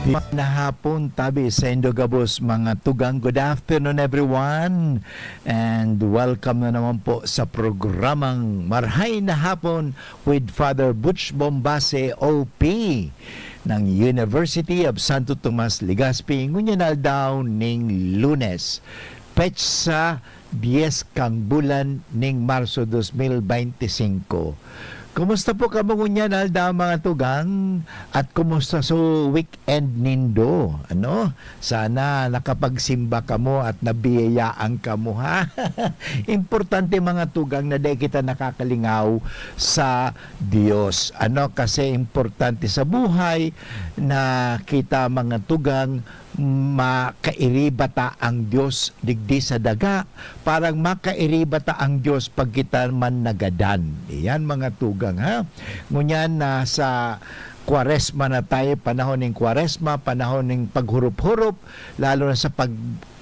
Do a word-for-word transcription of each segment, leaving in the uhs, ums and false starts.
Magandang hapon, tabi saindo gabos, mga tugang. Good afternoon, everyone. And welcome na naman po sa programang Marhay na Hapon with Father Butch Bombase, O P, ng University of Santo Tomas, Legazpi, ngunyan aldaw ning Lunes, petsa dyes kan bulan ning Marso dos mil beinti singko. Kumusta po kamo ngunyan aldaw, mga tugang? At kumusta so weekend nindo? Ano? Sana nakapagsimba kamo at nabiyayaan kamo, ha? Importante, mga tugang, na dai kita nakakalingaw sa Dios. Ano? Kasi importante sa buhay na kita, mga tugang, makairiba ta ang Dios digdi sa daga, parang makairiba ta ang Dios pag kita man nagadan. Iyan, mga tugang, ha? Ngunyan, nasa Kwaresma na tayo, panahon ning Kwaresma, panahon ning paghurup-hurup, lalo na sa pag,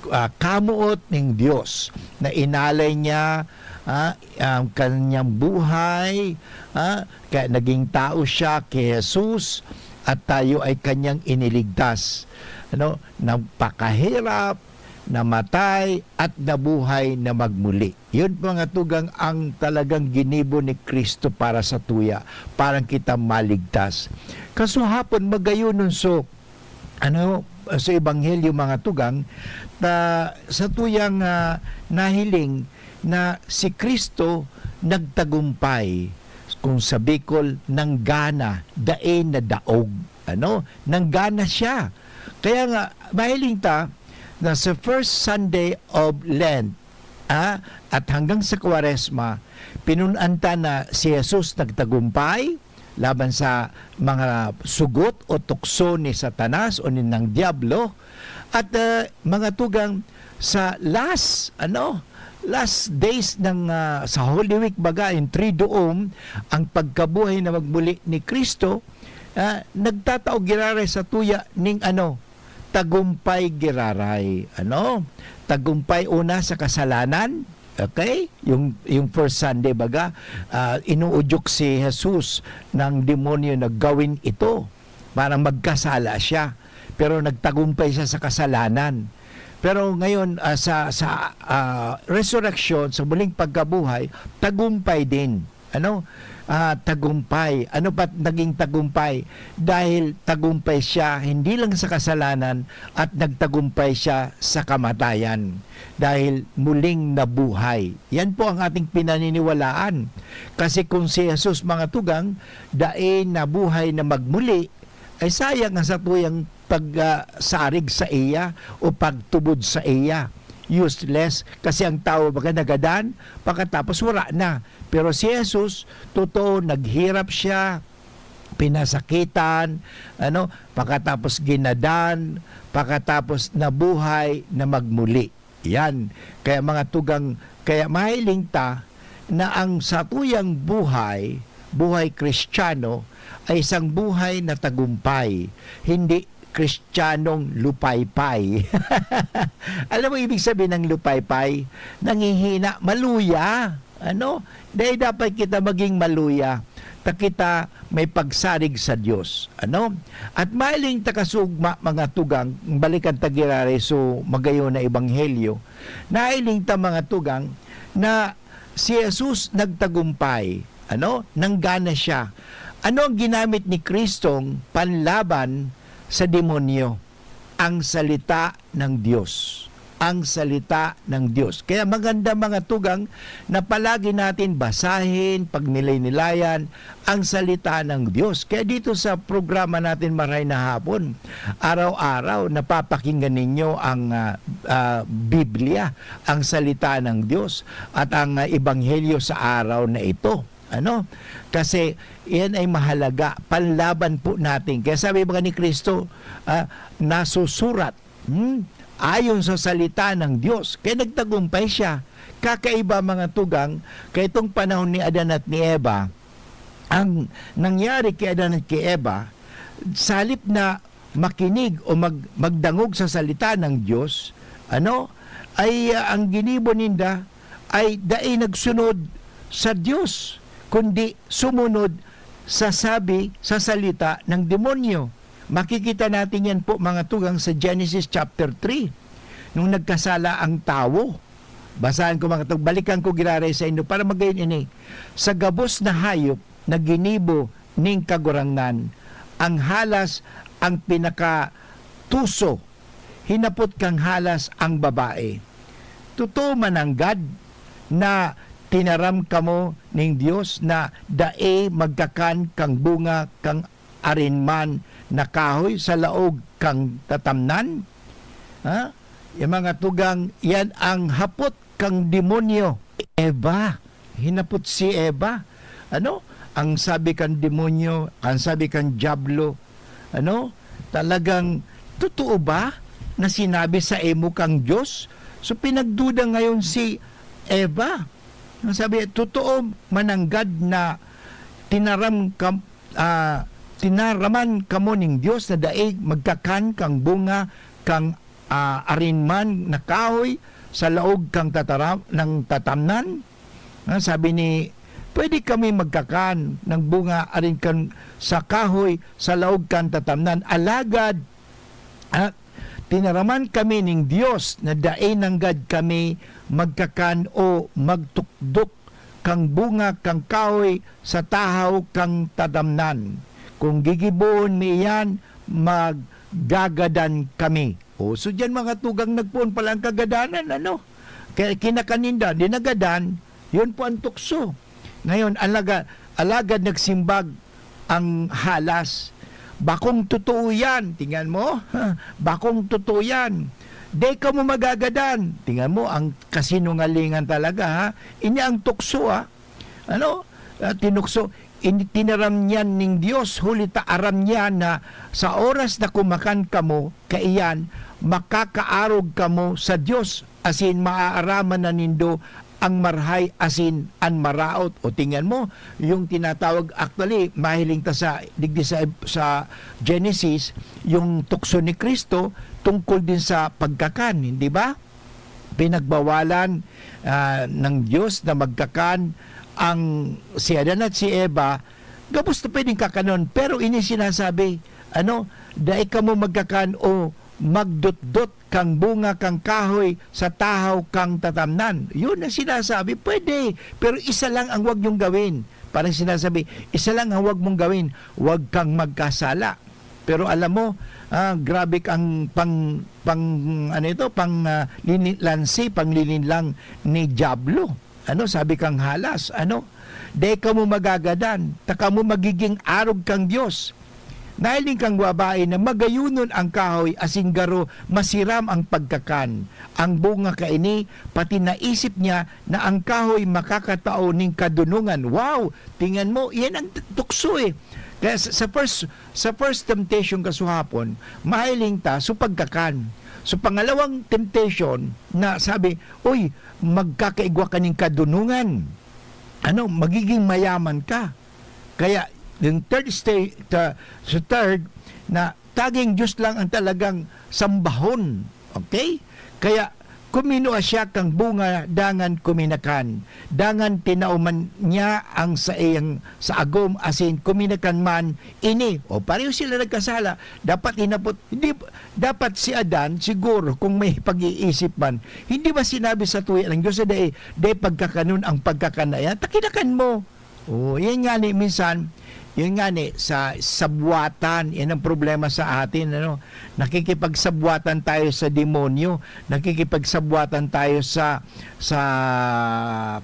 ah, kamoot ning Dios na inalay niya, ah, ang kanyang buhay, ah, kaya naging tao siya ki Jesus at tayo ay kanyang iniligtas. Ano, nagpakahirap, namatay, at nabuhay na magmuli. Yun, mga tugang, ang talagang ginibo ni Cristo para sa tuya, parang kita maligtas. Kaso hapon, magayon nun, so, ano, sa Ebanghelyo, mga tugang, ta, sa tuyang, ah, nahiling na si Cristo nagtagumpay, kung sa Bicol, nanggana, dai nadaog. Ano? Nanggana siya. Kaya nga, mahiling ta na sa first Sunday of Lent, ah, at hanggang sa Kwaresma, pinun-an ta na si Jesus nagtagumpay laban sa mga sugot o tukso ni Satanas o ni, ng Diablo. At, ah, mga tugang, sa last, ano, last days ng, ah, sa Holy Week, baga, yung Triduum, ang pagkabuhay na magmuli ni Cristo, ah, nagtatao giraray sa tuya ning, ano, tagumpay giraray. Ano? Tagumpay una sa kasalanan. Okay? Yung, yung first Sunday, baga, ah, inuudyok si Jesus ng demonyo na gawin ito. Parang magkasala siya. Pero nagtagumpay siya sa kasalanan. Pero ngayon, ah, sa, sa, ah, resurrection, sa muling pagkabuhay, tagumpay din. Ano? Ah, tagumpay. Ano ba't naging tagumpay? Dahil tagumpay siya, hindi lang sa kasalanan, at nagtagumpay siya sa kamatayan. Dahil muling nabuhay. Yan po ang ating pinaniniwalaan. Kasi kung si Jesus, mga tugang, dai nabuhay na magmuli, ay sayang ang satuyang pag, ah, sarig sa iya o pagtubod sa iya. Useless, kasi ang tawo baga nagadan, pagkatapos wala na. Pero si Jesus, totoo, naghirap siya, pinasakitan, ano, pagkatapos ginadan, pagkatapos nabuhay na magmuli. Yan. Kaya, mga tugang, kaya mahiling ta na ang satuyang buhay, buhay Kristiyano, ay isang buhay na tagumpay, hindi Kristiyanong lupaypay. Alam mo ibig sabihin ng lupaypay? Nanghihina, maluya. Ano? Dahil dapat kita maging maluya, ta kita may pagsarig sa Dios. Ano? At mahiling ta kasugma, mga tugang, balikan ta giraray so magayon na ebanghelyo, nahiling ta, mga tugang, na si Jesus nagtagumpay, ano? Nanggana siya. Ano ang ginamit ni Kristong panlaban sa demonyo? Ang salita ng Diyos. Ang salita ng Diyos. Kaya maganda, mga tugang, na palagi natin basahin, pagnilay-nilayan ang salita ng Diyos. Kaya dito sa programa natin, Maray na Hapon, araw-araw napapakinggan ninyo ang, ah, ah, Biblia, ang salita ng Diyos, at ang, ah, ebanghelyo sa araw na ito. Ano? Kasi iyan ay mahalaga, panlaban po natin. Kaya sabi ba ni Kristo, ah, nasusurat, hmm, ayon sa salita ng Diyos. Kaya nagtagumpay siya. Kakaiba, mga tugang, kaya itong panahon ni Adan at ni Eva, ang nangyari kay Adan at kay Eva, salip na makinig o mag-, magdangog sa salita ng Diyos, ano, ay, ah, ang ginibo ninda ay dai nagsunod sa Diyos, kundi sumunod sa sabi, sa salita ng demonyo. Makikita natin yan po, mga tugang, sa Genesis chapter three, nung nagkasala ang tawo. Basahan ko, mga tugang, balikan ko giraray sa inyo para magayon ini. Sa gabos na hayop na ginibo ning Kagurangnan, ang halas ang pinakatuso, hinapot kan halas ang babae. Totoo man nanggad na tinaram kamo ning Dios na dai magkakan kan bunga kan arin man na kahoy sa laog kan tatamnan? Ha? Yung mga tugang, yan ang hapot kang demonyo. Eva, hinapot si Eva. Ano? Ang sabi kan demonyo, ang sabi kan Diablo, ano? Talagang totoo ba na sinabi sa imo kang Dios? So, pinagduda ngayon si Eva. Ang sabi, totoo mananggad na tinaram kam-, ah, tinaraman kamo ning Dios na dai magkakan kang bunga kang, ah, arin man na kahoy sa laog kang tatara-, nang tatamnan? Ah, sabi ni, pwede kami magkakan ng bunga arin kan sa kahoy sa laog kan tatamnan. Alagad, ah, tinaraman kami ning Dios na dai nanggad kami magkakan o magtukdok kang bunga kang kahoy sa tahaw kang tatamnan. Kung gigibohon mi iyan, maggagadan kami. O, so diyan, mga tugang, nagpoon pala ang kagadanan, ano? Kaya kinakaninda, dinagadan, yun po ang tukso. Ngayon, alaga-, alagad nagsimbag ang halas. Bakong totoo yan. Tingnan mo, bakong totoo yan. Di ka mo magagadan. Tingnan mo, ang kasinungalingan talaga, ha? Ini ang tukso, ha? Ano? Ah, tinukso, in-, tinaram niyan ning Dios, huli ta aram niya na sa oras na kumakan kamo, kaiyan, makakaarog kamo sa Dios, asin maaaraman na nindo ang marahay asin an maraot. O, tingnan mo, yung tinatawag, actually, mahiling ta sa, digdi sa, sa Genesis, yung tukso ni Cristo tungkol din sa pagkakan, hindi ba? Pinagbawalan, ah, ng Dios na magkakan ang si Adan at si Eva, gabos na pwedeng kakanon. Pero ini sinasabi, ano, "Dai kamo magkakan o magdotdot kang bunga kang kahoy sa tahaw kang tatamnan." Yun ang sinasabi. Pwede, pero isa lang ang wag niyong gawin. Parang sinasabi, "Isa lang ang wag mong gawin, wag kang magkasala." Pero alam mo, ah, grabe kang pang-, pang-, ano ito, pang, ah, lini-, lansi, panglilinlang ni Diablo. Ano, sabi kang halas, ano? Dai kamo magagadan, ta kamo magiging arog kang Dios. Nahiling kang babae na magayunon ang kahoy asin garo masiram ang pagkakan. Ang bunga kaini, pati naisip niya na ang kahoy makakatao ning kadunongan. Wow! Tingnan mo, yan ang t-, tukso eh. Kaya sa, sa first, sa first temptation kasuhapon, mahiling ta, so pagkakan. So pangalawang temptation na sabi, "Uy, magkakaigwa ka ning kadunongan." Ano, magiging mayaman ka. Kaya, yung third stage, ta-, sa third, na taging Diyos lang ang talagang sambahon. Okay? Kaya, kuminua siya kang bunga, dangan kuminakan. Dangan tinao man niya ang saiyang sa agom, asin kuminakan man ini. O, pareho sila nagkasala. Dapat hinapot, hindi, dapat si Adan, siguro, kung may pag-iisip man, hindi ba sinabi sa tuya ng Diyos, "Dai, dai pagkakanon ang pagkakan na yan? Ta kinakan mo." Oh, yan nga ni, minsan, yun nga ni, sa sabwatan, yan ang problema sa atin, ano? Nakikipagsabwatan tayo sa demonyo, nakikipagsabwatan tayo sa, sa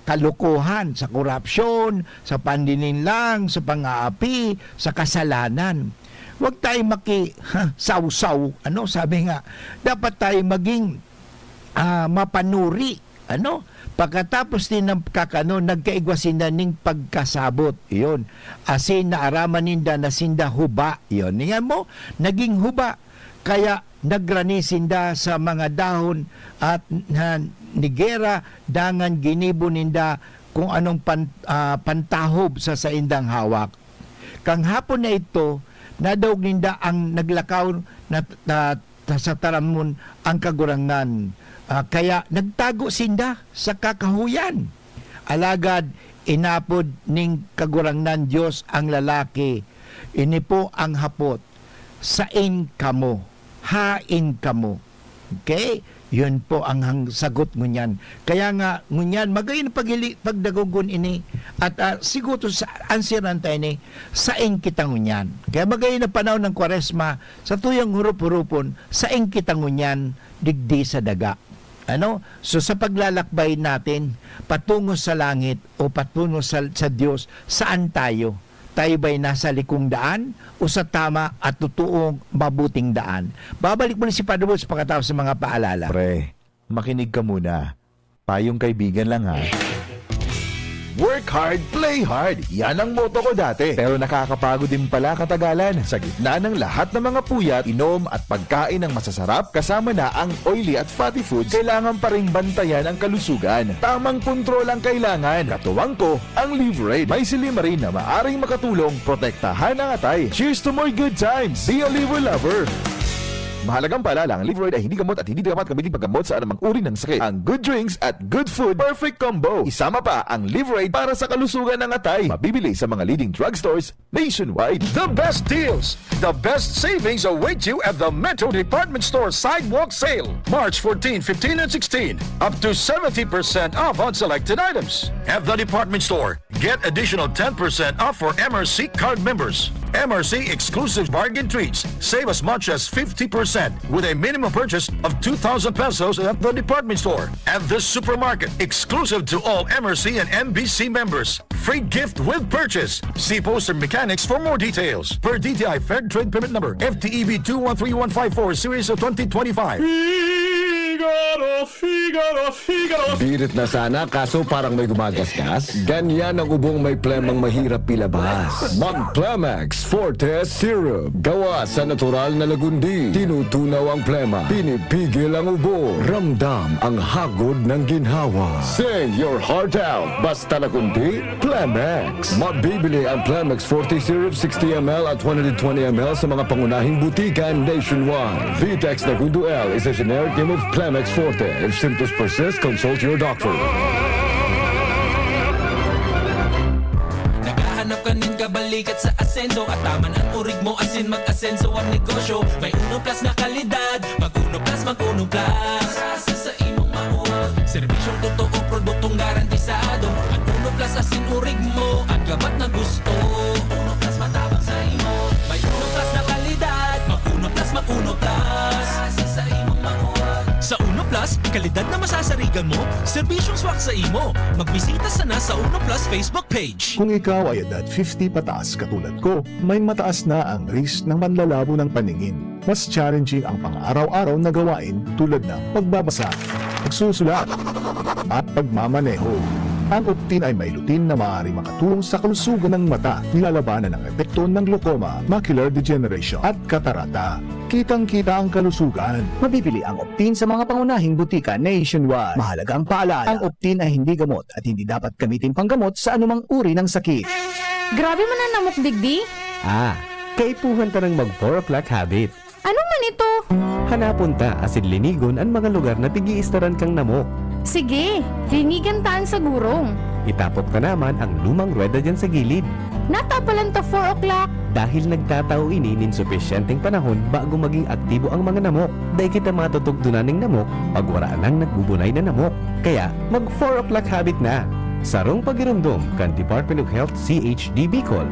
kalokohan, sa korupsyon, sa panlilinlang, sa pang-aapi, sa kasalanan. Huwag tayong maki-, sawsaw, ano? Sabi nga, dapat tayo maging, ah, mapanuri. Ano? Pagkatapos din ng kakanon, nagkaigwa sinda ning pagkasabot. Iyon. Asin naaraman ninda na sinda huba. Iyon. Tingnan mo, naging huba. Kaya nagrani sinda sa mga dahon at na nigera, dangan ginibo ninda kung anong pan-, ah, pantahob sa saindang hawak. Kan hapon na idto, nadaog ninda ang naglakaw na, na ta-, sa taramon ang Kagurangnan. Ah, kaya nagtago sinda sa kakahoyan. Alagad inapod ning Kagurangnan Dios ang lalaki. Ini po ang hapot. sain kamo? Hain kamo? Okay? Yun po ang hang-, sagot ngunyan. Kaya nga, ngunyan, magayon pagili-, pagdagogon ini. At, ah, siguro sa, answeran tayo ni, sain kita ngunyan? Kaya magayon na panahon ng Kwaresma, sa tuyang hurup-hurupon, sain kita ngunyan, digdi sa daga. Ano? So, sa paglalakbay natin, patungo sa langit o patungo sa, sa Diyos, saan tayo? Tayo ba'y nasa likong daan o sa tama at totoong mabuting daan? Babalik muli si Padre Boots pagkatapos ng mga paalala. Pre, makinig ka muna. Payong kaibigan lang, ha. Work hard, play hard. Yan ang motto ko dati. Pero nakakapagod din pala katagalan. Sa gitna ng lahat ng mga puyat, inom at pagkain ng masasarap, kasama na ang oily at fatty foods, kailangan pa ring bantayan ang kalusugan. Tamang kontrol ang kailangan. Katuwang ko, ang Liverade. May silimarin na maaring makatulong protektahan ang atay. Cheers to more good times! Be a Liver Lover! Mahalagang paalala, ang Liverade ay hindi gamot at hindi dapat gamitin paggamot sa anumang uri ng sakit. Ang good drinks at good food, perfect combo. Isama pa ang Liverade para sa kalusugan ng atay. Mabibili sa mga leading drugstores nationwide. The best deals, the best savings await you at the Metro Department Store Sidewalk Sale, March fourteen, fifteen, and sixteen. Up to seventy percent off on selected items. At the department store, get additional ten percent off for M R C card members. M R C exclusive bargain treats save as much as fifty percent with a minimum purchase of two thousand pesos at the department store. At the supermarket, exclusive to all M R C and M B C members. Free gift with purchase. See poster mechanics for more details. Per D T I Fair Trade Permit Number, F T E B two one three one five four, Series of twenty twenty-five. Figaro, Figaro, Figaro. Birit na sana, kaso parang may gumagasgas. Ganyan ang ubong may plemang mahirap ilabas. Mag Plemex Forte Syrup. Gawa sa natural na lagundi. Tinutunaw ang plema. Pinipigil ang ubo. Ramdam ang hagod ng ginhawa. Sing your heart out. Basta lagundi, Plemex. Mabibili ang Plemex Forte Syrup sixty M L at one hundred twenty M L sa mga pangunahing butika nationwide. Vitex Nagundo L is a generic name of Plemex Forte. If symptoms persist, consult your doctor. Naghahanap ka nin kabalikat sa asenso, at taman an urig mo asin mag-asenso ang negosyo. May Uno Plus na kalidad, mag Uno Plus, mag Uno Plus. Sa imong mauwag. Serbisyong totoo, produktong garantisado. Ang Uno Plus asin urig mo, ang gabat na gusto. Uno Plus matabang sa imo. May Uno Plus na kalidad. Mag Uno Plus, mag Uno Plus. Sa imong mauwag. Sa Uno Plus, kalidad na masasarigan mo, serbisyong swak sa imo. Magbisita sana sa Uno Plus Facebook page. Kung ikaw ay edad fifty pataas katulad ko, may mataas na ang risk ng panlalabo ng paningin. Mas challenging ang pang-araw-araw na gawain tulad ng pagbabasa, pagsusulat, at pagmamaneho. Ang Optin ay may lutein na maaaring makatulong sa kalusugan ng mata, nilalabanan ang epekto ng glaucoma, macular degeneration, at katarata. Kitang-kita ang kalusugan. Mabibili ang Optin sa mga pangunahing butika nationwide. Mahalagang paalala, ang Optin ay hindi gamot at hindi dapat gamitin panggamot sa anumang uri ng sakit. Grabe man ang namok digdi. Ah, kaipuhan ta nang mag four o'clock habit. Ano man ito? Hanapon ta asin linigon an mga lugar na pig-iistaran kang namok. Sige, linigan ta an sa gurong. Itapok ta naman ang lumang ruweda diyan sa gilid. Natapalan ta four o'clock. Dahil nagtatao ini nin supisyenteng panahon bago maging aktibo ang mga namok. Dai kita matutugtunan nin namok pag wara nang nagbubunay na namok. Kaya, mag four o'clock habit na! Sarong pagiromdom kan Department of Health C H D Bicol.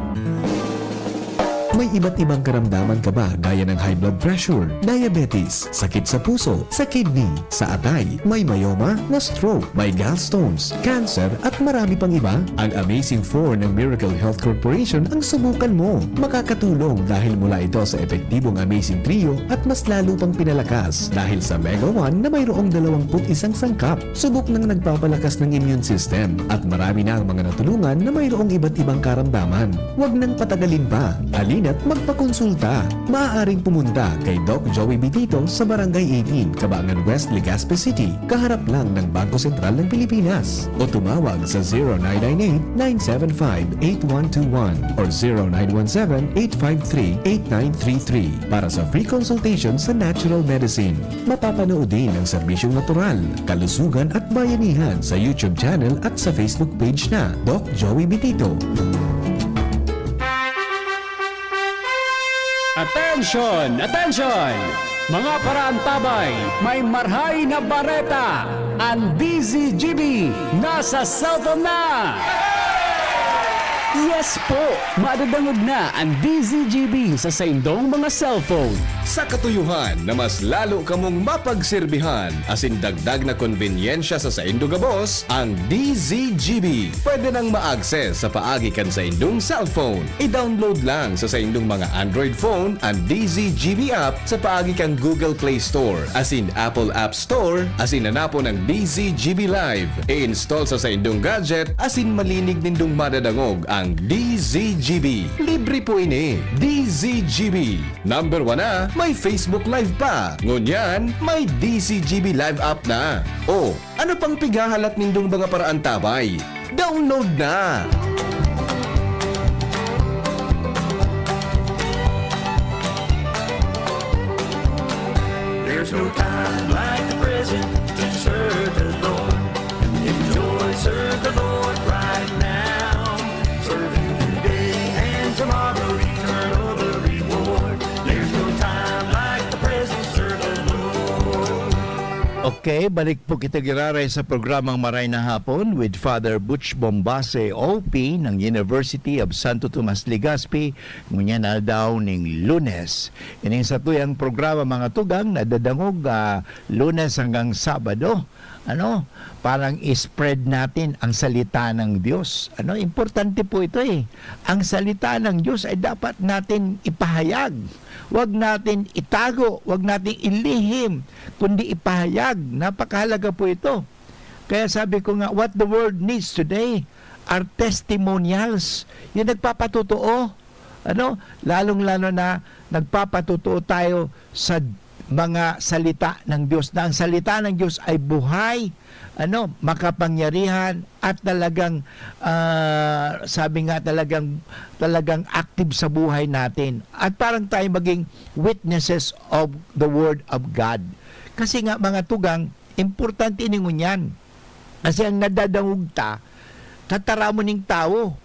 May iba't ibang karamdaman ka ba gaya ng high blood pressure, diabetes, sakit sa puso, sa kidney, sa atay, may myoma, na-stroke, may gallstones, cancer, at marami pang iba? Ang Amazing four ng Miracle Health Corporation ang subukan mo. Makakatulong dahil mula ito sa epektibong Amazing Trio at mas lalo pang pinalakas dahil sa Mega One na mayroong dalawampu't isang sangkap. Subok nang nagpapalakas ng immune system at marami na ang mga natulungan na mayroong iba't ibang karamdaman. Huwag nang patagalin pa. Halina't magpakonsulta. Maaaring pumunta kay Doc Joey Bitito sa Barangay eighteen, Cabangan West, Legazpi City, kaharap lang ng Bangko Sentral ng Pilipinas. O tumawag sa zero nine nine eight, nine seven five, eight one two one or zero nine one seven, eight five three, eight nine three three para sa free consultation sa natural medicine. Mapapanood din ang serbisyong natural, kalusugan at bayanihan sa YouTube channel at sa Facebook page na Doc Joey Bitito. Attention! Attention! Mga paraantabay, may marhay na bareta! Ang D Z G B nasa cellphone na! Yes po! Madadangog na ang D Z G B sa saindong mga cellphone. Sa katuyohan na mas lalo kamong mapagserbihan asin dagdag na konbenyensya sa saindo gabos, ang D Z G B pwede nang ma-access sa paagi kan saindong cellphone. I-download lang sa saindong mga Android phone an D Z G B app sa paagi kan Google Play Store asin Apple App Store asin hanapon ang D Z G B Live. I-install sa saindong gadget asin malinig nindong madadangog ang D Z G B. Libre po ini. D Z G B. Number one na, may Facebook Live pa. Ngunyan, may D Z G B Live app na. O, ano pang pighahalat nindong mga paraantabay? Download na! There's no time like the present to serve the Lord. Enjoy, serve the Lord right now. Serve Him today and tomorrow, eternal the reward. There's no time like the present, serve the Lord. Okay, balik po kita giraray sa programang Maray na Hapon with Father Butch Bombase, O P ng University of Santo Tomas, Legazpi, ngunyan na daw ning Lunes. Ining satuyang programa, mga tugang, nadadangog, ah, Lunes hanggang Sabado. Ano? Parang i-spread natin ang salita ng Diyos. Ano? Importante po ito eh. Ang salita ng Diyos ay dapat natin ipahayag. Huwag natin itago, huwag natin ilihim, kundi ipahayag. Napakahalaga po ito. Kaya sabi ko nga, what the world needs today are testimonials. Yung nagpapatotoo, ano, lalong-lalo na nagpapatotoo tayo sa mga salita ng Diyos, na ang salita ng Diyos ay buhay, ano, makapangyarihan, at talagang, ah, sabi nga, talagang, talagang active sa buhay natin. At parang tayo maging witnesses of the Word of God. Kasi nga, mga tugang, importante ini ngunyan. Kasi ang nadadangog ta, tataramon ning tawo,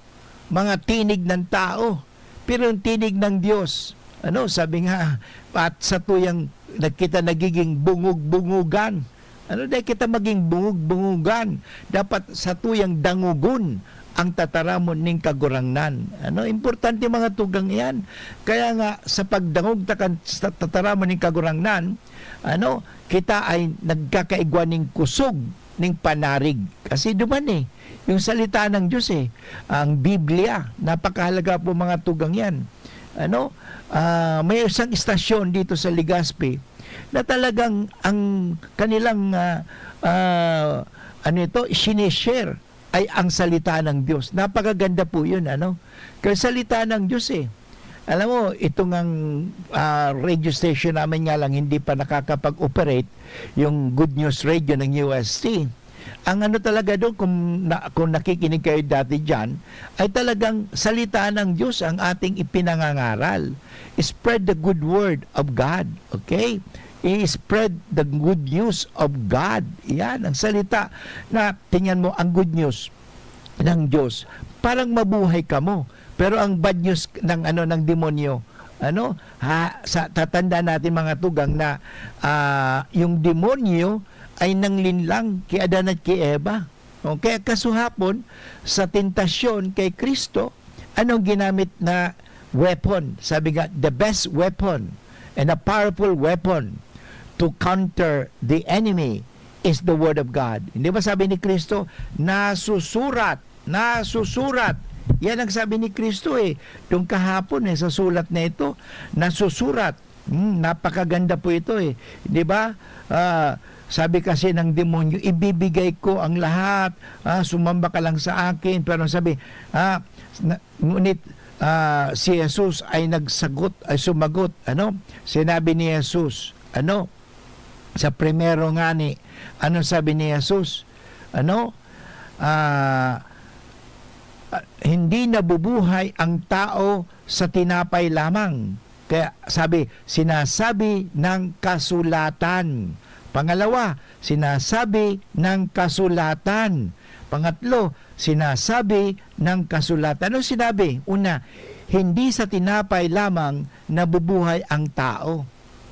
mga tinig ng tao. Pero yung tinig ng Diyos, ano, sabi nga, at satuyang nag-, kita nagiging bungog-bungogan. Ano, dahil kita maging bungog-bungogan, dapat satuyang dangogon ang tataramon ning Kagurangnan. Ano, importante mga tugang iyan. Kaya nga, sa pagdangog ta kan, sa tataramon ning Kagurangnan, ano, kita ay nagkakaigwa ning kusog ning panarig. Kasi duman eh, yung salita ng Diyos eh, ang Biblia, napakahalaga po mga tugang yan. Ano, ah, may isang istasyon dito sa Legazpi na talagang ang kanilang, ah, ah, ano ito, sinishare ay ang salita ng Diyos. Napakaganda po yun, ano? Kasi salita ng Diyos eh. Alam mo, itong ang, ah, radio station namin nga lang hindi pa nakakapag-operate, yung Good News Radio ng U S T. Ang ano talaga doon, kung, na, kung nakikinig kayo dati dyan, ay talagang salita ng Diyos ang ating ipinangangaral. Spread the good word of God. Okay? I-spread the good news of God. Yan, ang salita na, tingnan mo, ang good news ng Diyos, parang mabuhay kamo. Pero ang bad news ng, ano, ng demonyo, ano, ha, sa, tatandaan natin, mga tugang, na, ah, yung demonyo ay nanglinlang ki Adan at ki Eva. Okay, kasuhapon, sa tentasyon kay Kristo, anong ginamit na weapon? Sabi nga, the best weapon and a powerful weapon to counter the enemy is the Word of God. Hindi ba sabi ni Kristo, "Nasusurat, nasusurat"? Yan ang sabi ni Kristo eh. Yung kahapon eh, sa sulat na ito, "Nasusurat." Hmm, napakaganda po ito eh. Di ba? Ah, sabi kasi ng demonyo, "Ibibigay ko ang lahat. Ah, sumamba ka lang sa akin." Pero ang sabi, ah, na, ngunit, ah, si Jesus ay nagsagot, ay sumagot. Ano? Sinabi ni Jesus, ano? Sa primero ngani, ano sabi ni Jesus? Ano? Ah, ah, "Hindi nabubuhay ang tao sa tinapay lamang." Kaya sabi, sinasabi ng kasulatan. Pangalawa, sinasabi ng kasulatan. Pangatlo, sinasabi ng kasulatan. Ano sinabi? Una, hindi sa tinapay lamang nabubuhay ang tao.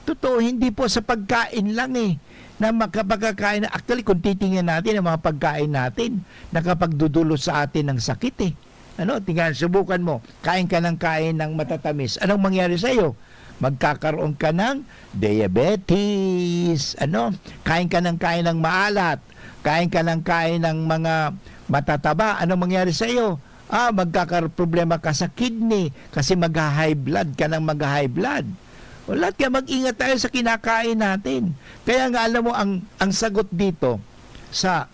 Totoo, hindi po sa pagkain lang eh, na makapagkakain. Actually, kung titingnan natin ang mga pagkain natin, nakapagdudulot sa atin ng sakit eh. Ano, tingnan, subukan mo. Kain ka ng kain ng matatamis. Anong mangyari sa iyo? Magkakaroon ka ng diabetes. Ano? Kain ka ng kain ng maalat. Kain ka ng kain ng mga matataba. Anong mangyari sa iyo? Ah, magkakaroon problema ka sa kidney kasi magha-high blood ka ng magha-high blood. O, lahat kaya mag-ingat tayo sa kinakain natin. Kaya nga, alam mo, ang, ang sagot dito sa,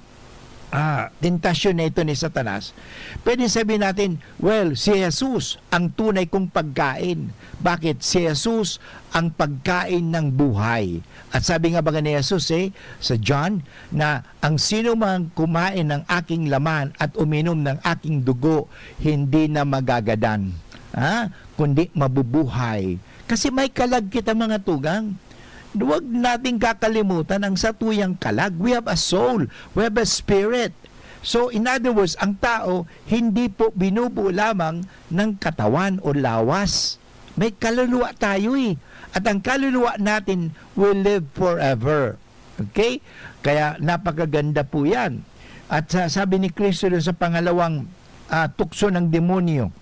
ah, tentasyon na ito ni Satanas, pwede sabihin natin, "Well, si Jesus ang tunay kong pagkain." Bakit? Si Jesus ang pagkain ng buhay. At sabi nga baga ni Jesus, eh, sa John, na, "Ang sino mang kumain ng aking laman at uminom ng aking dugo, hindi na magagadan, ha? Kundi mabubuhay." Kasi may kalag kita, mga tugang. Huwag nating kakalimutan ang satuyang kalag. We have a soul. We have a spirit. So, in other words, ang tao hindi po binubuo lamang ng katawan o lawas. May kaluluwa tayo eh. At ang kaluluwa natin will live forever. Okay? Kaya napakaganda po yan. At sa, sabi ni Kristo doon sa pangalawang, ah, tukso ng demonyo,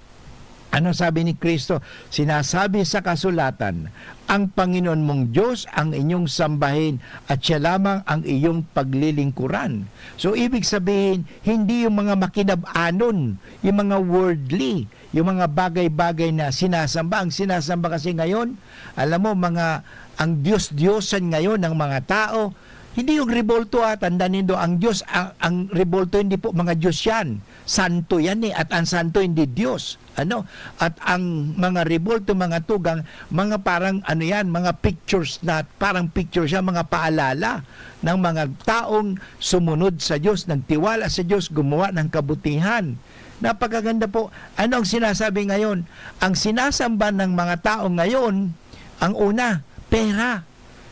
ano sabi ni Kristo? Sinasabi sa kasulatan, "Ang Panginoon mong Diyos ang inyong sambahin at siya lamang ang iyong paglilingkuran." So, ibig sabihin, hindi yung mga makinabanon, yung mga worldly, yung mga bagay-bagay na sinasamba. Ang sinasamba kasi ngayon, alam mo, mga, ang Diyos-Diyosan ngayon ng mga tao, hindi yung rebulto, ah, tandaan nindo, ang Diyos, ang, ang rebulto, hindi po mga Diyos yan. Santo yan eh, at ang santo hindi Diyos. Ano? At ang mga rebulto, mga tugang, mga parang ano yan, mga pictures na, parang picture siya, mga paalala ng mga taong sumunod sa Diyos, nagtiwala sa Diyos, gumawa ng kabutihan. Napakaganda po. Ano ang sinasabi ngayon? Ang sinasamba ng mga tao ngayon, ang una, pera.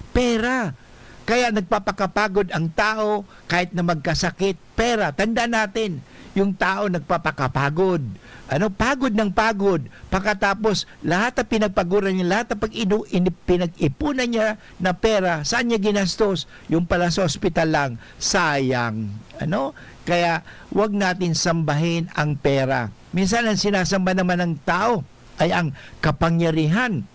Pera. Kaya nagpapakapagod ang tao kahit na magkasakit. Pera. Tandaan natin, yung tao nagpapakapagod. Ano, pagod ng pagod. Pagkatapos, lahat na pinagpaguran niya, lahat na pag-inu-, ini-, pinag-ipunan niya na pera, saan niya ginastos? Yung pala sa ospital lang. Sayang. Ano? Kaya, wag natin sambahin ang pera. Minsan, ang sinasamba naman ng tao ay ang kapangyarihan.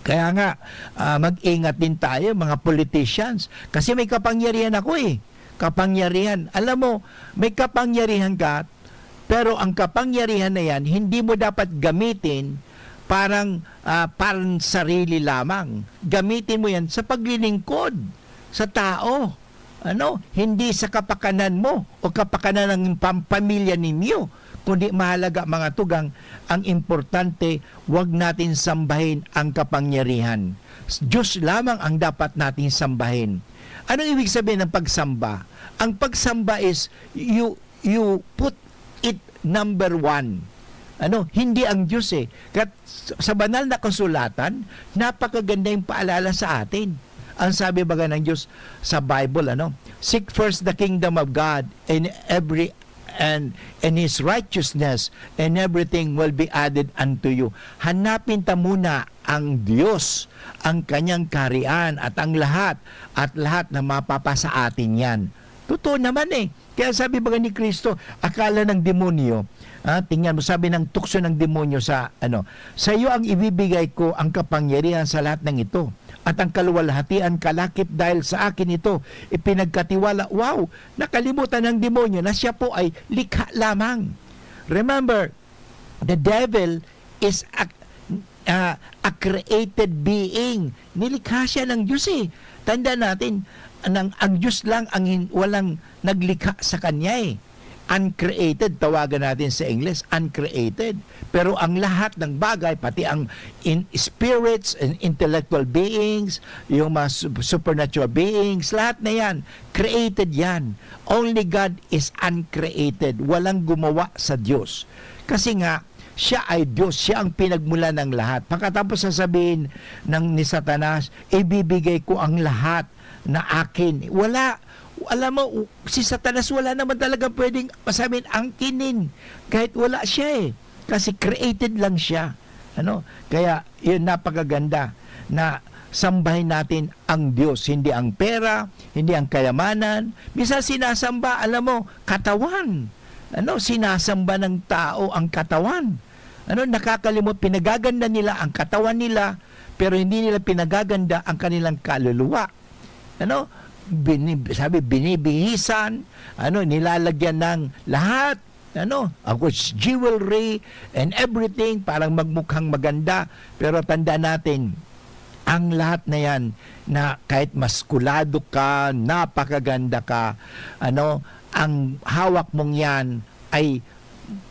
Kaya nga, ah, mag-ingat din tayo, mga politicians. Kasi may kapangyarihan ako eh. Kapangyarihan. Alam mo, may kapangyarihan ka, pero ang kapangyarihan na yan, hindi mo dapat gamitin parang, ah, parang sarili lamang. Gamitin mo yan sa paglilingkod sa tao. Ano, hindi sa kapakanan mo o kapakanan ng pam-, pamilya ninyo, kundi mahalaga, mga tugang, ang importante, wag natin sambahin ang kapangyarihan. Diyos lamang ang dapat nating sambahin. Anong ibig sabihin ng pagsamba? Ang pagsamba is you, you put it number one. Ano, hindi ang Diyos eh. Kat-, sa banal na kasulatan, napakaganda yung paalala sa atin. Ang sabi baga ng Diyos sa Bible, ano, "Seek first the kingdom of God and every, and, and His righteousness, and everything will be added unto you." Hanapin ta muna ang Diyos, ang kanyang kaharian, at ang lahat, at lahat na mapapasa atin yan. Totoo naman eh. Kaya sabi baga ni Kristo, akala ng demonyo, ah, tingnan mo, sabi ng tukso ng demonyo sa, ano, "Sa iyo ang ibibigay ko ang kapangyarihan sa lahat ng ito, at ang kaluwalhatian kalakip dahil sa akin ito ipinagkatiwala." Wow! Nakalimutan ng demonyo na siya po ay likha lamang. Remember, the devil is a, ah, a created being. Nilikha siya ng Diyos eh. Tandaan natin, nang, ang Diyos lang ang hin-, walang naglikha sa kanya eh. Uncreated, tawagan natin sa Ingles, uncreated. Pero ang lahat ng bagay, pati ang in-, spirits and intellectual beings, yung mga su-, supernatural beings, lahat na yan, created yan. Only God is uncreated. Walang gumawa sa Diyos. Kasi nga, siya ay Diyos, siya ang pinagmula ng lahat. Pagkatapos sasabihin ng ni Satanas, "Ibibigay ko ang lahat na akin." Wala. Alam mo, u-, si Satanas wala naman talaga pwedeng masabing angkinin. Kahit wala siya eh. Kasi created lang siya. Ano? Kaya, yun, napakaganda na sambahin natin ang Diyos, hindi ang pera, hindi ang kayamanan. Minsan sinasamba, alam mo, katawan. Ano? Sinasamba ng tao ang katawan. Ano? Nakakalimot, pinagaganda nila ang katawan nila, pero hindi nila pinagaganda ang kanilang kaluluwa. Ano? Bini-, sabi, binibihisan, ano, nilalagyan ng lahat, ano, of course, jewelry and everything, parang magmukhang maganda. Pero tanda natin, ang lahat na yan, na kahit maskulado ka, napakaganda ka, ano, ang hawak mong yan ay,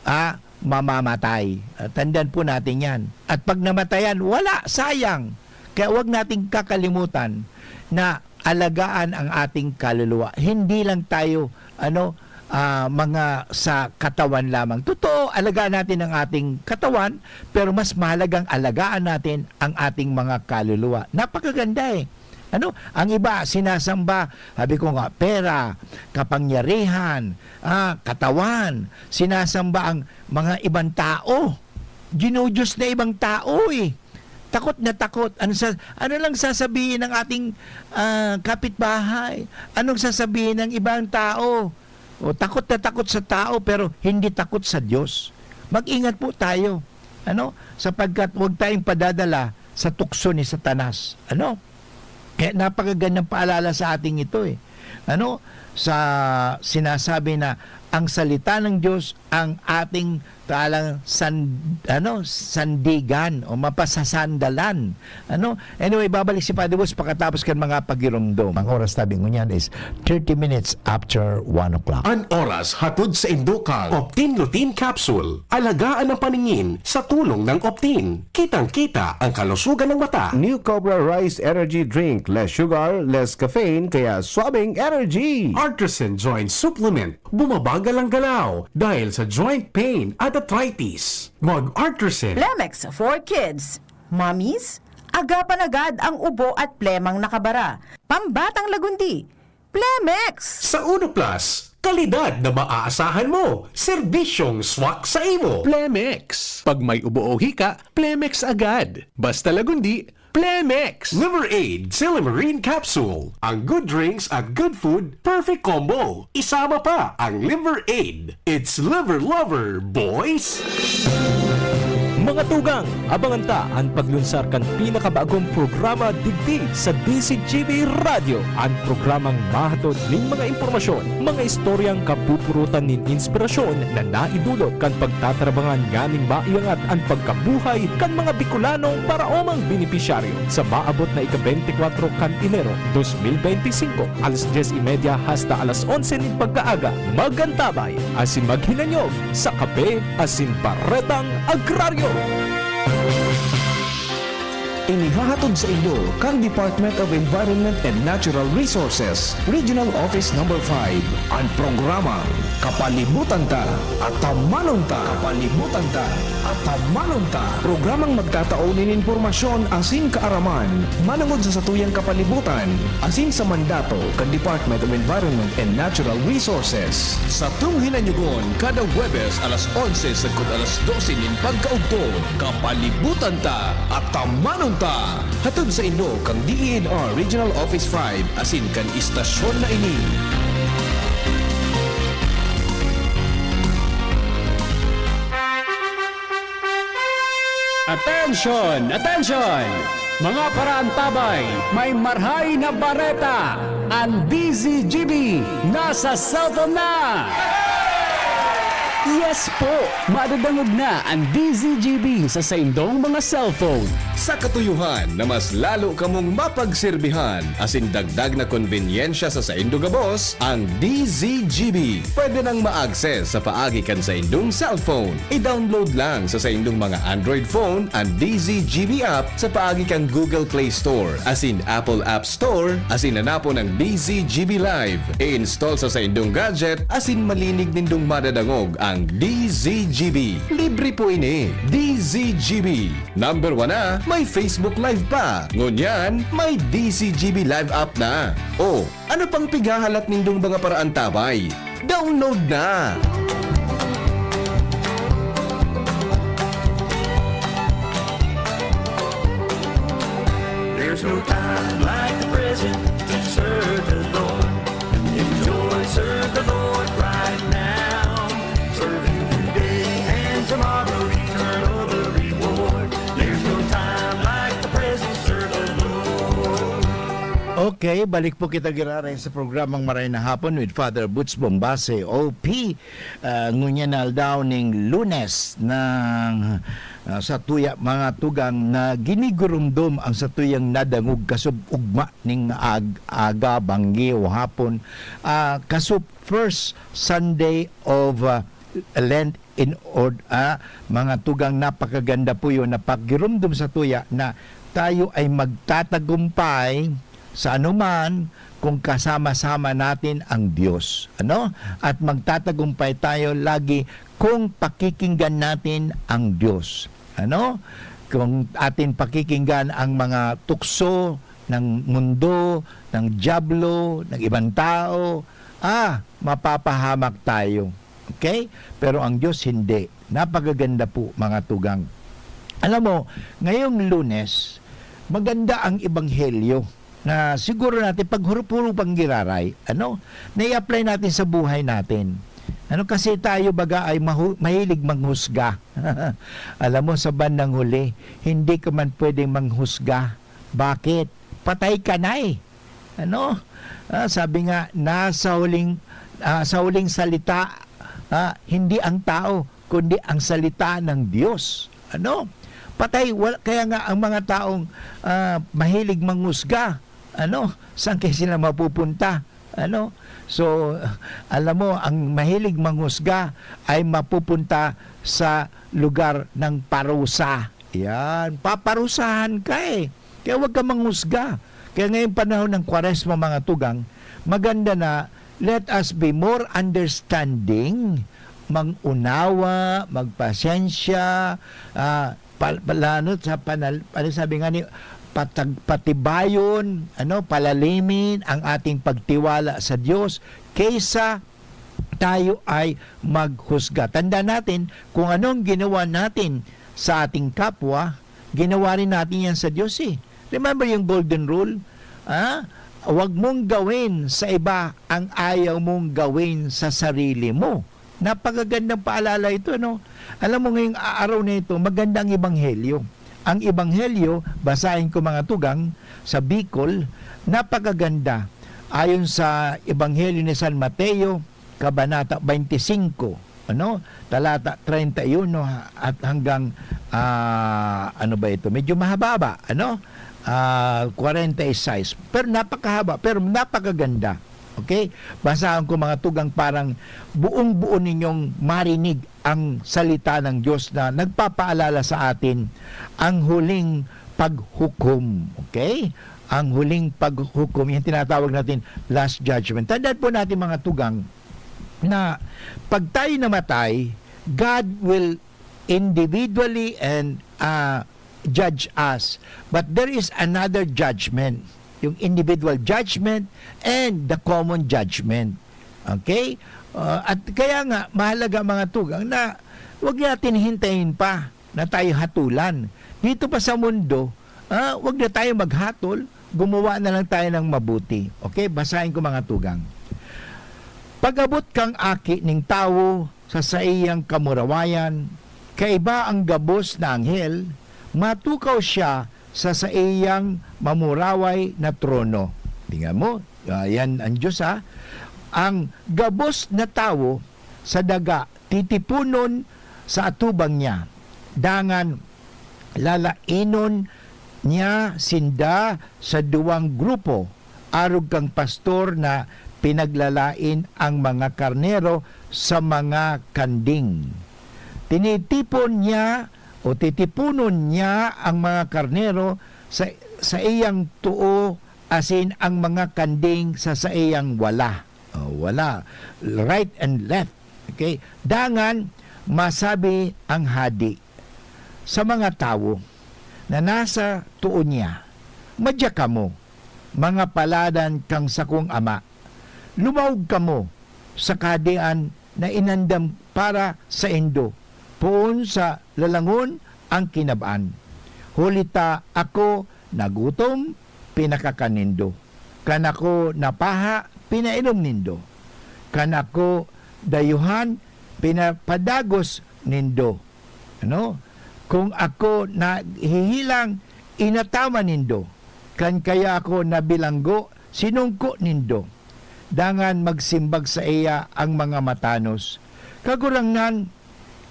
ah, mamamatay. Ah, tandaan po natin yan. At pag namatayan, wala, sayang. Kaya huwag nating kakalimutan na alagaan ang ating kaluluwa. Hindi lang tayo, ano, ah, mga sa katawan lamang. Totoo, alagaan natin ang ating katawan, pero mas mahalagang alagaan natin ang ating mga kaluluwa. Napakaganda eh. Ano? Ang iba, sinasamba, sabi ko nga, pera, kapangyarihan, ah, katawan. Sinasamba ang mga ibang tao. Ginudiyos na ibang tao eh. Takot na takot. Ano sa, ano lang sasabihin ng ating, ah, kapitbahay? Anong sasabihin ng ibang tao? O, takot na takot sa tao, pero hindi takot sa Diyos. Mag-ingat po tayo. Ano? Sapagkat huwag tayong padadala sa tukso ni Satanas. Ano? Kaya napakagandang paalala sa ating ito eh. Ano? Sa sinasabi na ang salita ng Diyos ang ating talang san-, ano, sandigan o mapasasandalan. Ano? Anyway, babalik si Father Woods pakatapos kan mga pagiromdom. Ang oras tabi ngunyan is thirty minutes after one o'clock. An oras hatod sa indo kan Optin Lutein Capsule. Alagaan ang paningin sa tulong ng Optin. Kitang-kita ang kalusugan ng mata. New Cobra Rice Energy Drink. Less sugar, less caffeine, kaya swabing energy. Artisan Joint Supplement. Bumabagal ang galaw dahil sa joint pain at arthritis. Mag-Artisan. Plemex for Kids. Mommies, agapan agad ang ubo at plemang nakabara. Pambatang lagundi. Plemex! Sa Uno Plus, kalidad na maaasahan mo, serbisyong swak sa imo. Plemex. Pag may ubo o hika, Plemex agad. Basta lagundi, Plemex. Liver Aid Silymarin Capsule. Ang good drinks at good food, perfect combo. Isama pa ang Liver Aid. It's Liver Lover, boys! Mga tugang, abangan ta an paglunsar kan pinakabagong programa digdi sa D Z G B Radyo, an programang mahatod nin mga impormasyon, mga istoryang kapupurutan nin inspirasyon na naidulot kan pagtatarabangan nganing maiangat an pagkabuhay kan mga Bicolanong paraomang benepisyaryo. Sa maabot na ika-beintikwatro kan Enero, dos mil beintisinko, alas dyes y media hasta alas onse nin pagkaaga, magantabay asin maghinanyog sa Kape asin Baretang Agraryo. Inihahatod saindo kan Department of Environment and Natural Resources, Regional Office Number Five, an programang Kapalibutan Ta, Atamanon Ta. Kapalibutan Ta, Atamanon Ta. Programang magtatao nin impormasyon asin kaaraman manongod sa satuyang kapalibutan asin sa mandato kan Department of Environment and Natural Resources. Satong hinanyogon kada Huwebes alas onse sagkod alas dose nin pagkaugto. Kapalibutan Ta, Atamanon Ta. Hatod saindo kan D E N R Regional Office Five asin kan istasyon na ini. Attention! Attention! Mga paraantabay, may marhay na bareta! An D Z G B nasa cellphone na! Yes po! Madadangog na an D Z G B sa saindong mga cellphone. Sa katuyohan na mas lalo kamong mapagserbihan asin dagdag na konbenyensya sa saindo gabos, ang D Z G B pwede nang ma-access sa paagi kan saindong cellphone. I-download lang sa saindong mga Android phone an D Z G B app sa paagi kan Google Play Store asin Apple App Store asin hanapon ang D Z G B Live. I-install sa saindong gadget asin malinig nindong madadangog ang D Z G B. Libre po ini. D Z G B. Number one na, may Facebook Live pa. Ngunyan, may D Z G B Live app na. O, ano pang pighahalat nindong mga paraantabay? Download na! No time like the present to serve the Lord. Enjoy, serve the Lord right now. Serve Him today and tomorrow, eternal the reward. There's no time like the present, serve the Lord. Okay, balik po kita giraray sa programang Maray na Hapon with Father Boots Bombase, O P. Ah, ngunyan na aldaw ning Lunes na ah, sa tuya mga tugang na ginigurumdom ang satuyang nadangog kasub ugma ning ag aga, banggi o hapon. Ah, kasub first Sunday of ah, Lent in ord ah, mga tugang, napakaganda po yun na paggirumdom sa tuya na tayo ay magtatagumpay sa anuman kung kasama-sama natin ang Diyos. Ano? At magtatagumpay tayo lagi kung pakikinggan natin ang Diyos. Ano? Kung atin pakikinggan ang mga tukso ng mundo, ng dyablo, ng ibang tao, ah, mapapahamak tayo. Okay? Pero ang Diyos hindi. Napagaganda po, mga tugang. Alam mo, ngayong Lunes, maganda ang ebanghelyo na siguro natin paghurup-hurupang giraray, ano, nai-apply natin sa buhay natin. Ano, kasi tayo baga ay mahu- mahilig manghusga. Alam mo, sa bandang huli, hindi ka man pwedeng manghusga. Bakit? Patay ka na eh. Ano? Ah, sabi nga, nasa huling, ah, sa huling salita, ah, hindi ang tao, kundi ang salita ng Diyos. Ano? Patay, wal- kaya nga ang mga taong ah, mahilig manghusga, ano, saan kaya sila mapupunta? Ano? So, alam mo, ang mahilig manghusga ay mapupunta sa lugar ng parusa. Yan, paparusahan ka eh. Kaya huwag ka manghusga. Kaya ngayong panahon ng Kwaresma, mga tugang, maganda na let us be more understanding, mag-unawa, magpasensya, ah, pal- palanot sa panal, ano sabi nga ni, patag, patibayon, ano, palalimin ang ating pagtiwala sa Diyos kaysa tayo ay maghusga. Tandaan natin, kung anong ginawa natin sa ating kapwa, ginawa rin natin yan sa Diyos eh. Remember yung golden rule? Ah, huwag mong gawin sa iba ang ayaw mong gawin sa sarili mo. Napakagandang paalala ito, no? Alam mo, ngayong araw na ito, maganda ang ebanghelyo. Ang ebanghelyo, basahin ko, mga tugang, sa Bicol, napakaganda. Ayon sa Ebanghelyo ni San Mateo, Kabanata twenty-five, ano, talata treinta y uno at hanggang, ah, ano ba ito? Medyo mahaba-haba, ano? Ah, kwarenta y seis. Pero napakahaba, pero napakaganda. Okay? Basahan ko, mga tugang, parang buong-buo ninyong marinig ang salita ng Diyos na nagpapaalala sa atin ang huling paghukom. Okay? Ang huling paghukom, yung tinatawag natin last judgment. Tandaan po natin, mga tugang, na pag tayo namatay, God will individually and ah, judge us. But there is another judgment. Yung individual judgment and the common judgment. Okay? Ah, at kaya nga, mahalaga, mga tugang, na huwag natin hintayin pa na tayo hatulan. Dito pa sa mundo, ah, huwag na tayo maghatol, gumawa na lang tayo ng mabuti. Okay? Basahin ko, mga tugang. Pag-abot kang Aki nin Tawo sa saiyang kamurawayan, kaiba ang gabos na anghel, matukaw siya sa saiyang mamuraway na trono. Tingnan mo, ah, yan ang Diyos, ha. Ang gabos na tawo sa daga titiponon sa atubang niya. Dangan lalainon niya sinda sa duwang grupo, arog kan pastor na pinaglalain ang mga karnero sa mga kanding. Tinitipon niya o titiponon niya ang mga karnero sa, sa iyang too asin ang mga kanding sa saiyang wala. O, wala. Right and left. Okay? Dangan, masabi ang hadi sa mga tawo na nasa too niya, "Madya kamo, mga paladan kan sakong Ama. Lumawog kamo sa kahadean na inandam para saindo, poon sa lalangon an kinab-an. Huli ta ako nagutom, pinakakan nindo. Kan ako napaha, pinainom nindo. Kan ako dayuhan, pinapadagos nindo. Ano? Kung ako nahihilang, inataman nindo. Kan kaya ako nabilanggo, sinungko nindo. Dangan magsimbag saiya ang mga matanos, "Kagurangnan,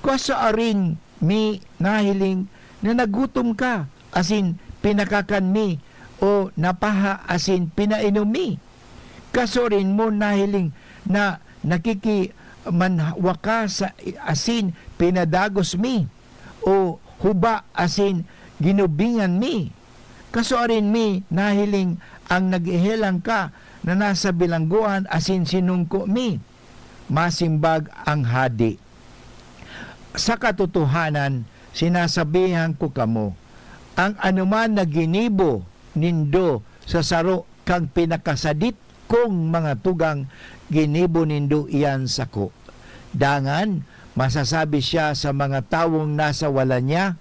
kasuarin mi nahiling na nagutom ka, asin pinakakan mi, o napaha asin pinainom mi? Kasuarin mo nahiling na nakikimanwa ka sa asin pinadagos mi, o huba asin ginubingan mi? Kasuarin mi nahiling ang naghehelang ka na nasa bilanggoan asin sinungko mi?" Masimbag ang hade, "Sa katotohanan, sinasabihan ko kamo, ang anoman na ginibo nindo sa saro kan pinakasadit kong mga tugang, ginibo nindo iyan sako. Dangan masasabi siya sa mga tawong nasa wala niya,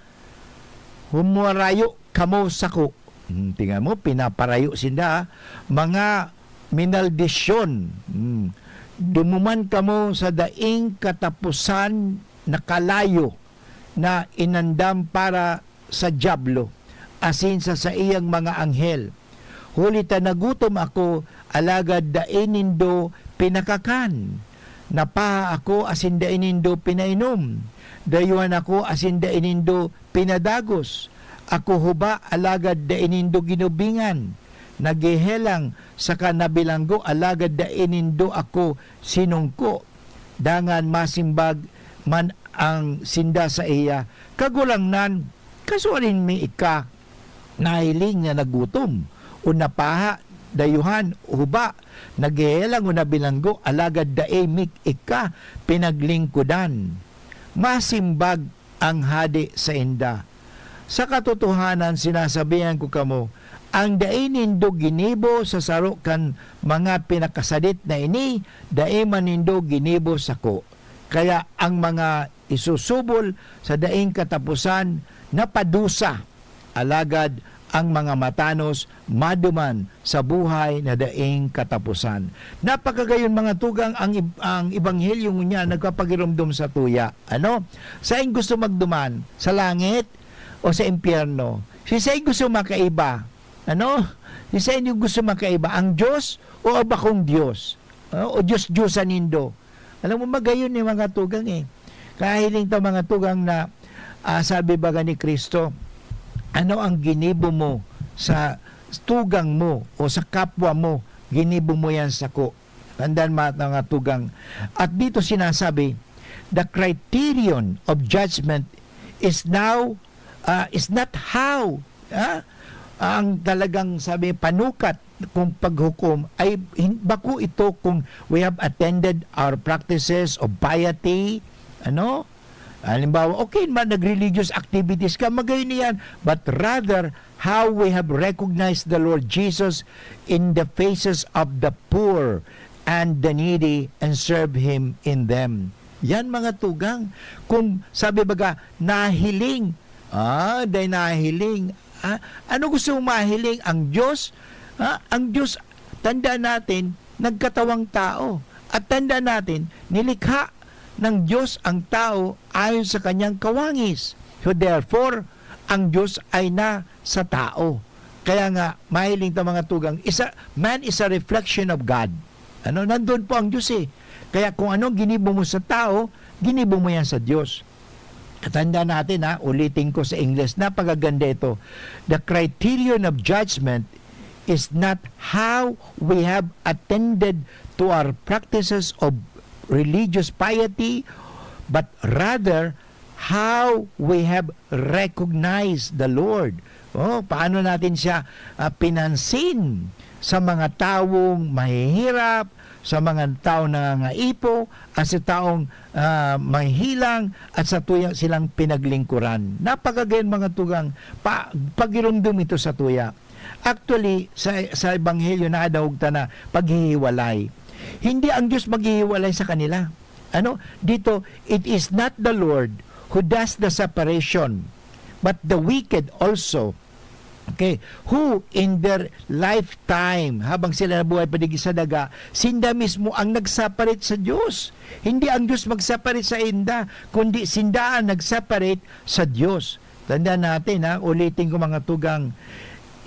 'Humarayo kamo sako.'" Hmm, tingnan mo, pinaparayo sinda, ah. "Mga minaldisyon, hmm, dumuman kamo sa daing kataposan na kalayo na inandam para sa Diablo asin sa saiyang mga anghel. Huli ta nagutom ako, alagad dai nindo pinakakan. Napaha ako asin dai nindo pinainom. Dayuhan ako asin dai nindo pinadagos. Ako huba, alagad dai nindo ginubingan. Naghehelang saka nabilanggo, alagad dai nindo ako sinungko." Dangan masimbag man ang sinda saiya, "Kagurangnan, kasuarin mi ika nahiling na nagutom, o napaha, dayuhan, o huba, naghehelang o nabilanggo, alagad dai mi ika pinaglingkodan?" Masimbag ang hade sainda, "Sa katotohanan, sinasabihan ko kamo, ang dai nindo ginibo sa saro kan mga pinakasadit na ini, dai man nindo ginibo sako. Kaya ang mga isusubol sa daing kataposan napadusa, alagad ang mga matanos maduman sa buhay na daing kataposan." Napakagayon, mga tugang, ang ib-, ang ebanghelyo ngunyan nagpapagiromdom sa tuya. Ano? Sain gusto magduman? Sa langit o sa impyerno? Si sain gusto makaiba? Ano? Si sain yung gusto makaiba? Ang Diyos o ang bakong Diyos? Ano? O Diyos-Diyosan nindo? Alam mo, magayon ni mga tugang eh. Kahiling ta mga tugang na, ah, sabi baga ni Kristo, "Ano ang ginibo mo sa tugang mo o sa kapwa mo, ginibo mo yan sako." Tandaan, mga, mga tugang. At dito sinasabi, "The criterion of judgment is now, ah, is not how," ah, ang talagang, sabi, panukat kung paghukom ay hin-, bako ito kung we have attended our practices of piety, ano? Halimbawa, okay man, nag-religious activities ka, magayon iyan. But rather, how we have recognized the Lord Jesus in the faces of the poor and the needy and serve Him in them. Yan, mga tugang. Kung sabi baga, nahiling, ah, dahil nahiling, ah, ano gusto mong mahiling? Ang Diyos? Ah, ang Diyos, tandaan natin, nagkatawang tao. At tandaan natin, nilikha ng Diyos ang tao ayon sa kanyang kawangis. So therefore, ang Diyos ay nasa tao. Kaya nga, mahiling ta mga tugang, isa, man is a reflection of God. Ano, nandun po ang Diyos eh. Kaya kung anong ginibo mo sa tao, ginibo mo yan sa Diyos. Tandaan natin ha, ulitin ko sa Ingles, napakaganda ito. The criterion of judgment is not how we have attended to our practices of religious piety, but rather how we have recognized the Lord. Oh, paano natin siya, ah, pinansin sa mga tawong mahihirap, sa mga taong nangangaipo, at sa taong, ah, mahihilang, at sa tuya silang pinaglingkuran. Napakagayon, mga tugang, pa-, pagirumdom ito sa tuya. Actually, sa, sa Ebanghelyo, nadahog ta na paghihiwalay. Hindi ang Diyos maghihiwalay sa kanila. Ano? Dito, "It is not the Lord who does the separation, but the wicked also." Okay, who in their lifetime, habang sila nabuhay pa digdi sa daga, sinda mismo ang nagsaparit sa Diyos. Hindi ang Diyos magsaparit sa inda, kundi sinda ang nagsaparit sa Diyos. Tandaan natin, ha, ulitin ko, mga tugang,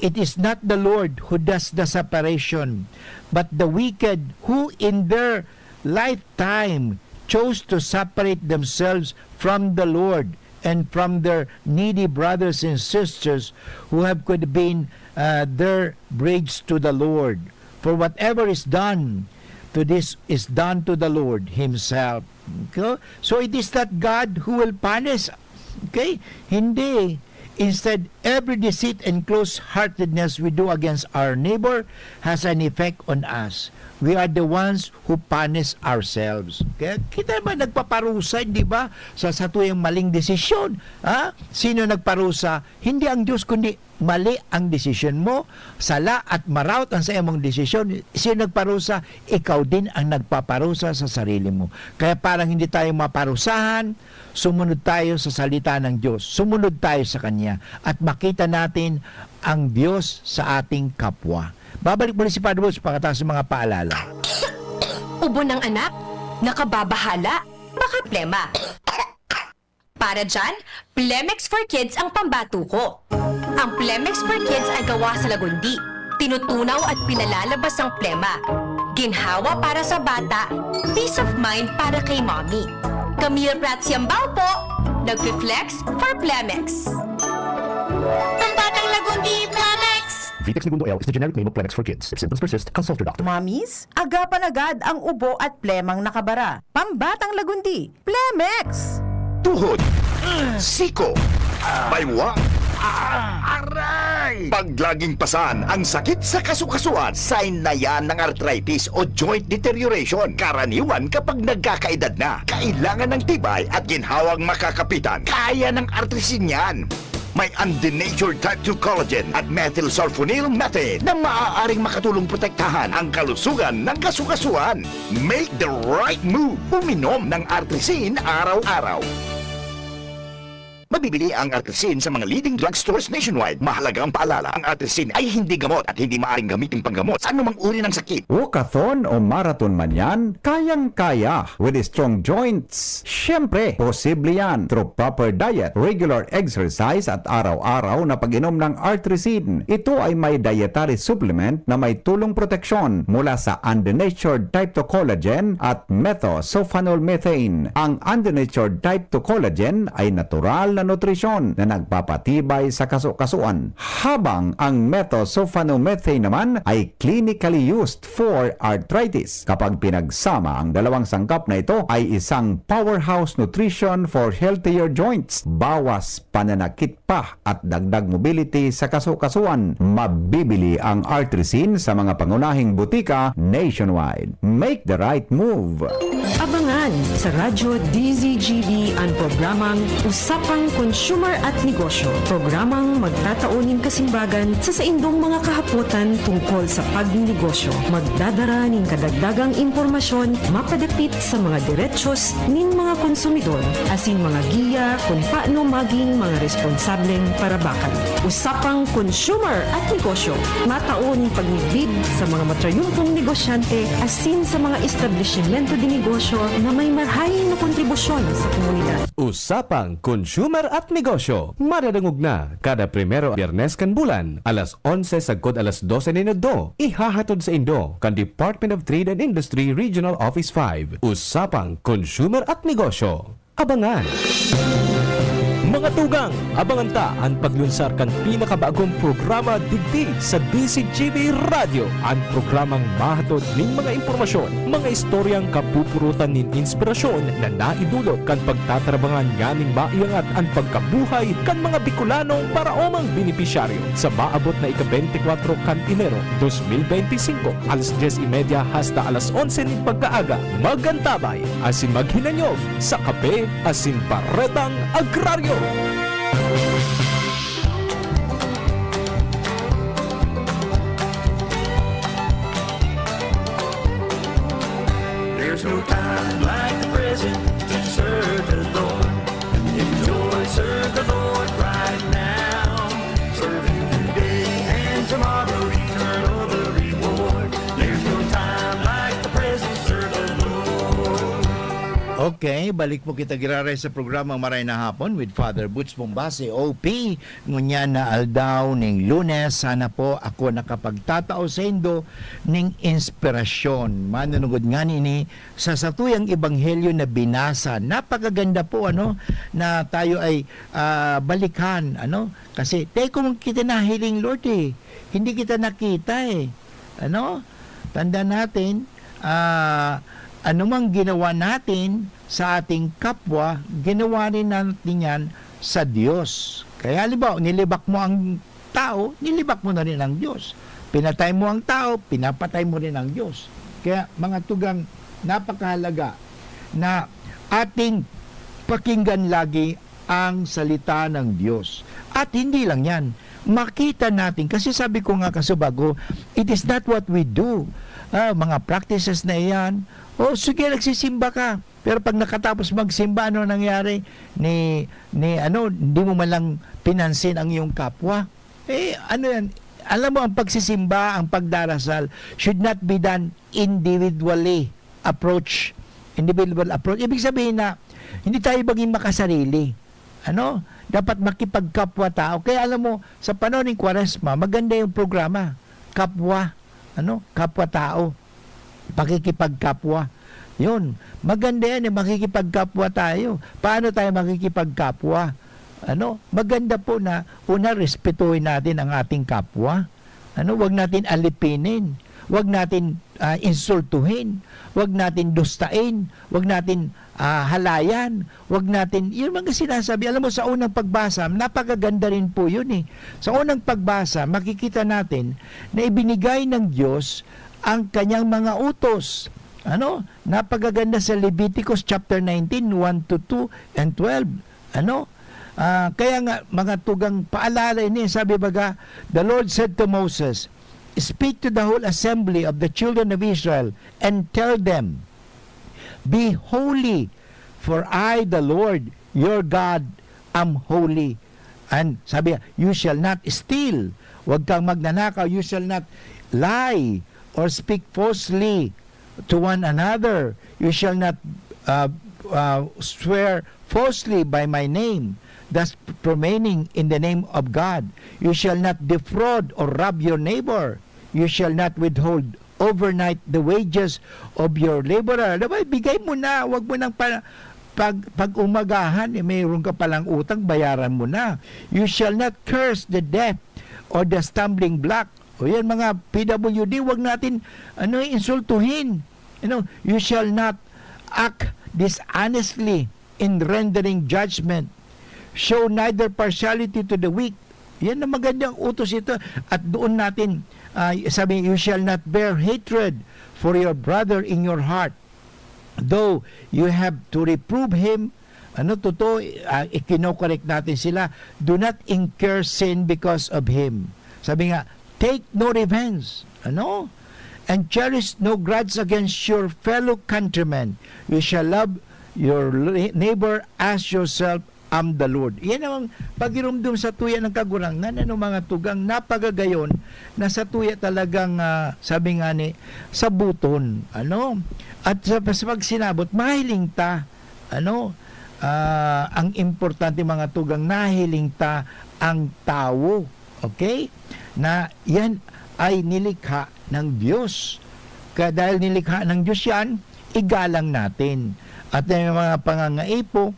it is not the Lord who does the separation, but the wicked who in their lifetime chose to separate themselves from the Lord and from their needy brothers and sisters who have could have been uh, their bridge to the Lord. For whatever is done to this is done to the Lord Himself. Okay? So it is not God who will punish. Okay? Hindi. Instead, every deceit and close-heartedness we do against our neighbor has an effect on us. We are the ones who punish ourselves. Kaya kita naman nagpaparusa, di ba, sa satuyang maling desisyon. Ha? Sino nagparusa? Hindi ang Diyos, kundi mali ang desisyon mo, sala at maraot ang sa imong desisyon. Sino nagparusa? Ikaw din ang nagpaparusa sa sarili mo. Kaya parang hindi tayo maparusahan, sumunod tayo sa salita ng Diyos. Sumunod tayo sa Kanya at makita natin ang Diyos sa ating kapwa. Babalik muli si Father Woods pagkatapos ng mga paalala. Ubo ng anak? Nakababahala? Baka plema. Para dyan, Plemex for Kids ang pambato ko. Ang Plemex for Kids ay gawa sa lagundi. Tinutunaw at pinalalabas ang plema. Ginhawa para sa bata, peace of mind para kay mommy. Camille Prats Yambao po, nagpi-flex for Plemex. Ang batang lagundi, Plemex! Vitex Negundo L is the generic name of Plemex for kids. If symptoms persist, consult your doctor. Mommies, agapan agad ang ubo at plemang nakabara. Pambatang lagundi, Plemex! Tuhod, siko, baywa, aray! Pag laging pasan ang sakit sa kasukasuan, sign na yan ng arthritis o joint deterioration. Karaniwan kapag nagkakaedad na, kailangan ng tibay at ginhawang makakapitan. Kaya ng artrisin yan. May undenatured type two collagen at methylsulfonyl methane na maaaring makatulong protektahan ang kalusugan ng kasukasuan. Make the right move. Uminom ng Artrisin araw-araw. Mabibili ang Artrisin sa mga leading drugstores nationwide. Mahalaga ang paalala, ang Artrisin ay hindi gamot at hindi maaaring gamitin panggamot sa anumang uri ng sakit. Walkathon o marathon man yan, kayang-kaya with strong joints. Siyempre, posible yan through proper diet, regular exercise at araw-araw na pag-inom ng Artrisin. Ito ay may dietary supplement na may tulong proteksyon mula sa undenatured type two collagen at methosulfonol methane. Ang undenatured type two collagen ay natural na nutrisyon na nagpapatibay sa kasukasuan, habang ang methosulfonomethane naman ay clinically used for arthritis. Kapag pinagsama, ang dalawang sangkap na ito ay isang powerhouse nutrition for healthier joints, bawas pananakit pa at dagdag mobility sa kasukasuan. Mabibili ang Artrisin sa mga pangunahing butika nationwide. Make the right move! Abangan sa Radyo D Z G B an programang Usapang Consumer at Negosyo, programang magtatao nin kasimbagan sa saindong mga kahapotan tungkol sa pagnenegosyo. Magdadara nin kadagdagang impormasyon mapadapit sa mga derechos nin mga konsumidor asin mga giya kun paano maging mga responsableng parabakan. Usapang Consumer at Negosyo, matao nin pagmidbid sa mga matrayumpong negosyante asin sa mga establisimento de negosyo na may marahay na kontribusyon sa komunidad. Usapang Consumer at Negosyo, madadangog na kada primero Biyernes kan bulan, alas onse sagkod alas dose nin udto. Ihahatod saindo kan Department of Trade and Industry Regional Office five. Usapang Consumer at Negosyo. Abangan! Mga tugang, abangan ta an paglunsar kan pinakabagong programa digdi sa D Z G B Radyo, an programang mahatod nin mga impormasyon, mga istoryang kapupurutan nin inspirasyon na naidulot kan pagtatarabangan nganing maiangat an pagkabuhay kan mga Bicolanong paraomang benepisyaryo. Sa maabot na ika-bente kwatro kan Enero dos mil bente singko, alas dyes y media hasta alas onse nin pagkaaga, mag-antabay asin maghinanyog sa kape asin baretang agraryo. There's no time like the present to serve the Lord. Enjoy, serve the Lord right now. Serve Him today. Okay, balik po kita giraray sa programa Maray na Hapon with Father Butch Bombase, O P. Ngunyan na aldaw ning Lunes, sana po ako nakapagtatao saindo ning inspirasyon. Manunugod nga nini sa satuyang ebanghelyo na binasa. Napakaganda po, ano, na tayo ay, ah, balikan, ano? Kasi, "Teko, kita nahiling, Lord, eh. Hindi kita nakita, eh." Ano? Tandaan natin, ah, anumang ginawa natin sa ating kapwa, ginawa rin natin yan sa Diyos. Kaya halimbawa, nilibak mo ang tao, nilibak mo na rin ang Diyos. Pinatay mo ang tao, pinapatay mo rin ang Diyos. Kaya mga tugang, napakahalaga na ating pakinggan lagi ang salita ng Diyos. At hindi lang yan, makita natin, kasi sabi ko nga kasubago, it is not what we do. Ah, mga practices na iyan, o sige, nagsisimba ka, pero pag nakatapos magsimba, ano nangyari? Ni, ni ano, hindi mo man lang pinansin ang iyong kapwa. Eh, ano yan? Alam mo, ang pagsisimba, ang pagdarasal should not be done individually approach. Individual approach. Ibig sabihin na, hindi tayo maging makasarili. Ano? Dapat makipagkapwa-tao. Kaya alam mo, sa panahon ng Kwaresma, maganda yung programa. Kapwa. Ano? Kapwa-tao. Pakikipagkapwa. Yun. Maganda yan, eh. Makikipagkapwa tayo. Paano tayo makikipagkapwa? Ano? Maganda po na, una, respetuhin natin ang ating kapwa. Ano? Wag natin alipinin. Wag natin, ah, insultuhin. Wag natin dustain. Wag natin, ah, halayan. Wag natin, yung mga sinasabi, alam mo, sa unang pagbasa, napakaganda rin po yun eh. Sa unang pagbasa, makikita natin na ibinigay ng Diyos ang kanyang mga utos. Ano? Napakaganda sa Leviticus chapter nineteen, one to two and twelve. Ano? Ah, kaya nga, mga tugang paalala ini, sabi baga, "The Lord said to Moses, 'Speak to the whole assembly of the children of Israel and tell them, Be holy, for I, the Lord, your God, am holy.'" And sabi, "You shall not steal." Huwag kang magnanakaw. "You shall not lie or speak falsely to one another. You shall not, uh, uh, swear falsely by my name, thus profaning in the name of God. You shall not defraud or rob your neighbor. You shall not withhold overnight the wages of your laborer." Diba? Bigay mo na, wag mo nang pa, pag, pag umagahan, eh, mayroon ka palang utang, bayaran mo na. "You shall not curse the deaf or the stumbling block." O yan, mga P W D, wag natin, ano, insultuhin. You know, "You shall not act dishonestly in rendering judgment. Show neither partiality to the weak." Yan ang magandang utos ito. At doon natin, ah, sabi, "You shall not bear hatred for your brother in your heart, though you have to reprove him." Ano, totoo, ah, ikinokorek natin sila. "Do not incur sin because of him." Sabi nga, "Take no revenge." Ano? "And cherish no grudge against your fellow countrymen. You shall love your li-, neighbor as yourself. Am the Lord." Yan ang pagirumdom sa tuya ng Kagurangnan, ano, mga tugang, napagagayon na sa tuya talagang, ah, sabi nga ni, sabuton, ano? At sa, sa pagsinabot, mahiling ta, ano? Ah, ang importante, mga tugang, nahiling ta ang tawo, okay? Na yan ay nilikha ng Diyos. Kaya dahil nilikha ng Diyos yan, igalang natin. At may mga pangangaipo,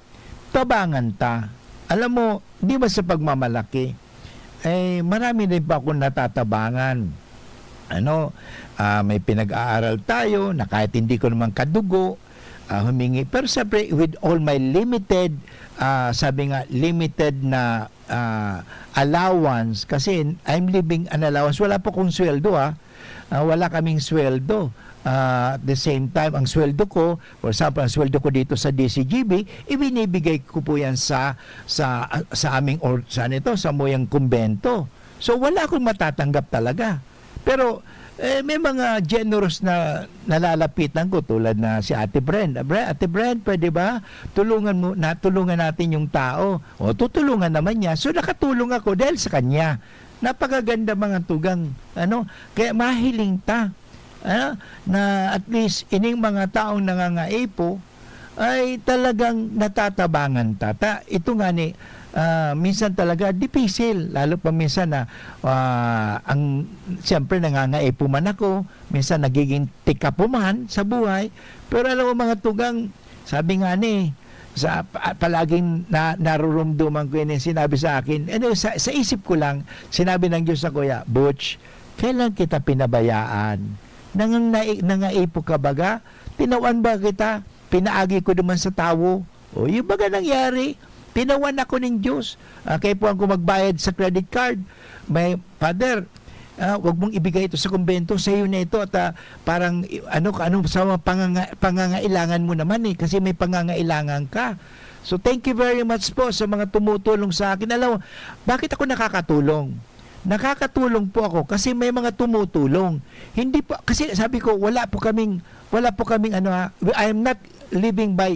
tabangan ta. Alam mo, di ba sa pagmamalaki, eh, marami din pa akong natatabangan. Ano, ah, may pinag-aaral tayo na kahit hindi ko naman kadugo, ah, humingi. Pero siyempre, with all my limited, ah, sabi nga, limited na, ah, allowance, kasi I'm living an allowance, wala pa akong sweldo, ah. Ah, wala kaming sweldo. Ah, at the same time, ang sweldo ko, for example, ang sweldo ko dito sa D C G B, ibinibigay ko po yan sa, sa, sa aming or-, saan ito? Sa muyang kumbento. So, wala akong matatanggap talaga. Pero, eh, may mga generous na nalalapitan ko, tulad na si Ate Bren. "Bre-, Ate Bren, pwede ba? Tulungan mo, na, tulungan natin yung tao." O, tutulungan naman niya. So, nakatulong ako dahil sa kanya. Napakaganda, mga tugang, ano? Kaya mahiling ta, ano, na at least ining mga taong nangangaipo, ay talagang natatabangan ta. Ta ito ngani, ah, minsan talaga dipisil, lalo pa minsan na, ah, ang siyempre nangangaipo man ako, minsan nagiging tika po man sa buhay. Pero alam mo mga tugang, sabi nga ni, sa pa palaging na narurumduman ko ini, sinabi sa akin, ano, sa sa isip ko lang, sinabi ng Diyos sa kuya, "Butch, kailan kita pinabayaan? Nangang nai nangaipo ka baga? Tinawan ba kita? Pinaagi ko naman sa tawo." O, yung baga nangyari, tinawan ako ning Diyos. Ah, kaipuhan ko magbayad sa credit card. May, "Father, ah, wag mong ibigay ito sa kumbento, sa'yo na ito at, ah, parang, i ano, ano sa mga panganga pangangailangan mo naman, eh, kasi may pangangailangan ka." So, thank you very much po sa mga tumutulong sa akin. Alam mo, bakit ako nakakatulong? Nakakatulong po ako kasi may mga tumutulong. Hindi po, kasi sabi ko, wala po kaming, wala po kaming ano, ha, I am not living by,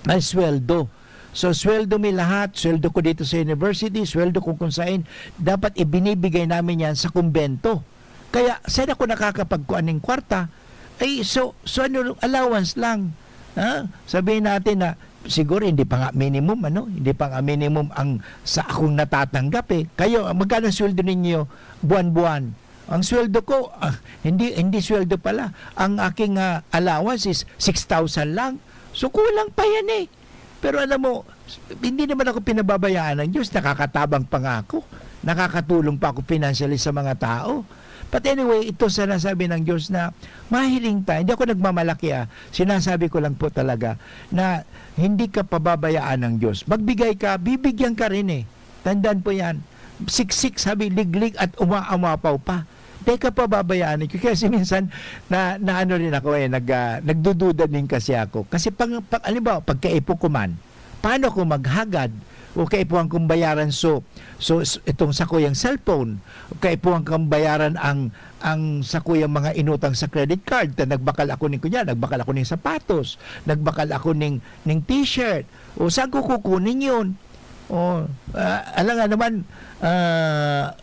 by sweldo. So, sweldo mi lahat, sweldo ko dito sa university, sweldo ko kung saan, dapat ibinibigay namin yan sa kumbento. Kaya, saan ako nakakapagkuan ng kwarta? Ay, so, so ano, allowance lang. Ha? Sabihin natin na, siguro hindi pa nga minimum, ano? Hindi pa nga minimum ang sa akong natatanggap, eh. Kayo, magkano sweldo ninyo buwan-buwan? Ang sweldo ko, ah, hindi, hindi sweldo pala. Ang aking, ah, allowance is six thousand lang. So, kulang pa yan, eh. Pero alam mo, hindi naman ako pinababayaan ng Diyos. Nakakatabang pa nga ako. Nakakatulong pa ako financially sa mga tao. But anyway, ito sinasabi ng Diyos na mahiling tayo. Hindi ako nagmamalaki, ah. Sinasabi ko lang po talaga na hindi ka pababayaan ng Diyos. Magbigay ka, bibigyan ka rin, eh. Tandaan po yan. Siksik, sabi, liglig at umaamapaw pa. Teka, pababayaan ko. Kasi minsan, na, na ano rin ako eh, nag, ah, nagdududa din kasi ako. Kasi pang, pag, halimbawa, pagkaipo ko man, paano ko maghagad? O kaipuhan kong bayaran so, so s- itong sakuyang cellphone, o kaipuhan kong bayaran ang ang sakuyang mga inutang sa credit card, ta nagbakal ako ning kunya, nagbakal ako ning sapatos, nagbakal ako ning ning t-shirt. O saan ko kukunin 'yon? O, ah, alangan naman, ah,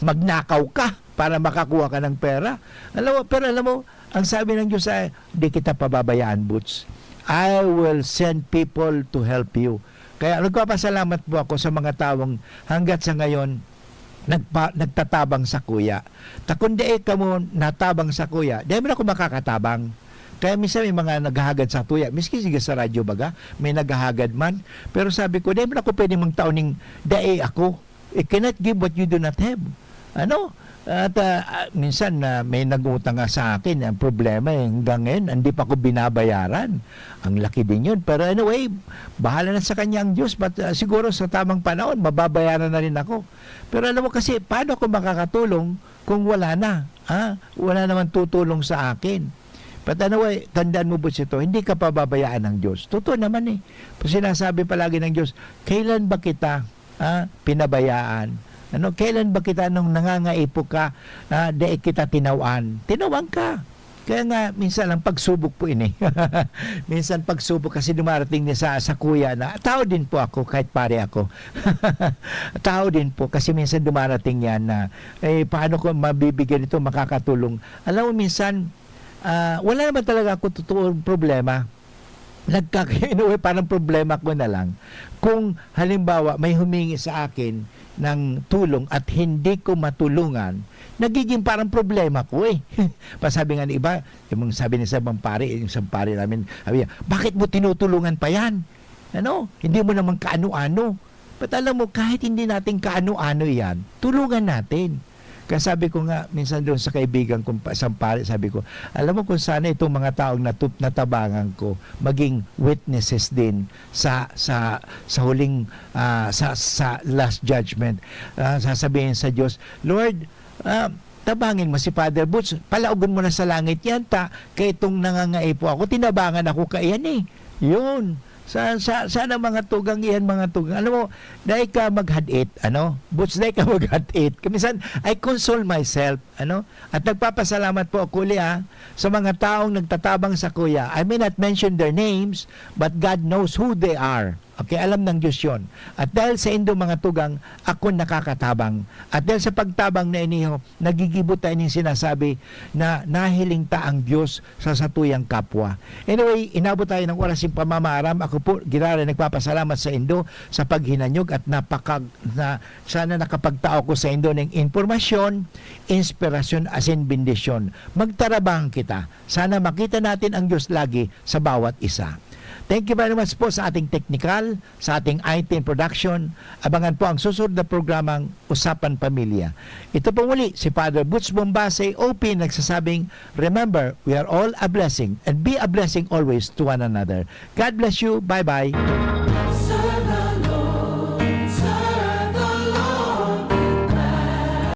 magnakaw ka para makakuha ka ng pera. Alam mo, pero alam mo, ang sabi ng Diyos ay, "Di kita pababayaan, Boots. I will send people to help you." Kaya nagpapasalamat po ako sa mga tawong hanggat sa ngayon nagpa nagtatabang sakuya. Ta kun dai kamo natabang sakuya, dai man ako makakatabang. Kaya minsan may mga naghahagad sa tuya, miski sige sa radyo baga, may naghahagad man. Pero sabi ko, "Dai man ako pwede magtao ning dai ako. You cannot give what you do not have." Ano? At, ah, ah, minsan na may nag-utang nga sa akin, ang problema, eh, hanggang ngayon, hindi pa ko binabayaran. Ang laki din yun. Pero anyway, bahala na sa kanya ang Diyos. But, ah, siguro sa tamang panahon, mababayaran na rin ako. Pero alam mo kasi, paano ako makakatulong kung wala na? Ha? Wala naman tutulong sa akin. But anyway, tandaan mo, Butch, ito, hindi ka pababayaan ng Diyos. Totoo naman eh. Sinasabi palagi ng Diyos, "Kailan ba kita, ah, pinabayaan? Ano, kailan ba kita nung nangangaipo ka, ah, dai kita tinawan?" Tinawan ka. Kaya nga, minsan lang pagsubok po ini. Minsan pagsubok kasi dumarating din sa, sa kuya na, tao din po ako, kahit pare ako. Tao din po, kasi minsan dumarating yan na, "Eh, paano ko mabibigyan ito, makakatulong?" Alam mo, minsan, ah, wala naman talaga ako totoong problema. Nagkaka-, in a way, parang problema ko na lang. Kung halimbawa, may humingi sa akin ng tulong at hindi ko matulungan, nagiging parang problema ko eh. Pasabi nga ng iba, yung mga sabi ng isang pare, yung isang pare namin, sabi niya, "Bakit mo tinutulungan pa yan? Ano? Hindi mo naman kaano-ano." But alam mo, kahit hindi natin kaano-ano yan, tulungan natin. Kaya sabi ko nga, minsan doon sa kaibigan kong pa isang pare, sabi ko, "Alam mo kung sana itong mga taong natu natabangan ko, maging witnesses din sa sa sa huling, ah, sa sa last judgment." Ah, sasabihin sa Diyos, "Lord, ah, tabangin mo si Father Boots, palaogon mo na sa langit yan ta, kaya itong nangangaipo ako, tinabangan ako kaiyan eh." Yun. Sa sa sana mga tugang iyan, mga tugang. Alam mo, dai ka maghad-it, ano? Boots, dai ka maghad-it. Kaya minsan, I console myself, ano? At nagpapasalamat po ako uli, ah, sa mga taong nagtatabang sakuya. I may not mention their names, but God knows who they are. Okay, alam ng Diyos yon. At dahil sa indo mga tugang, ako nakakatabang. At dahil sa pagtabang na iniho, nagigibo tayo ning sinasabi na nahiling ta ang Diyos sa satuyang kapwa. Anyway, inabot tayo ng oras yung pamamaaram. Ako po, Girare, nagpapasalamat sa indo sa paghinanyog at napakag-, na sana nakapagtao ko sa indo ng impormasyon, inspirasyon, asin bendisyon. Magtarabang kita. Sana makita natin ang Diyos lagi sa bawat isa. Thank you very much po sa ating technical, sa ating I T and production. Abangan po ang susunod na programang Usapan Pamilya. Ito po muli si Father Butch Bombase, O P, nagsasabing, "Remember, we are all a blessing and be a blessing always to one another." God bless you. Bye-bye.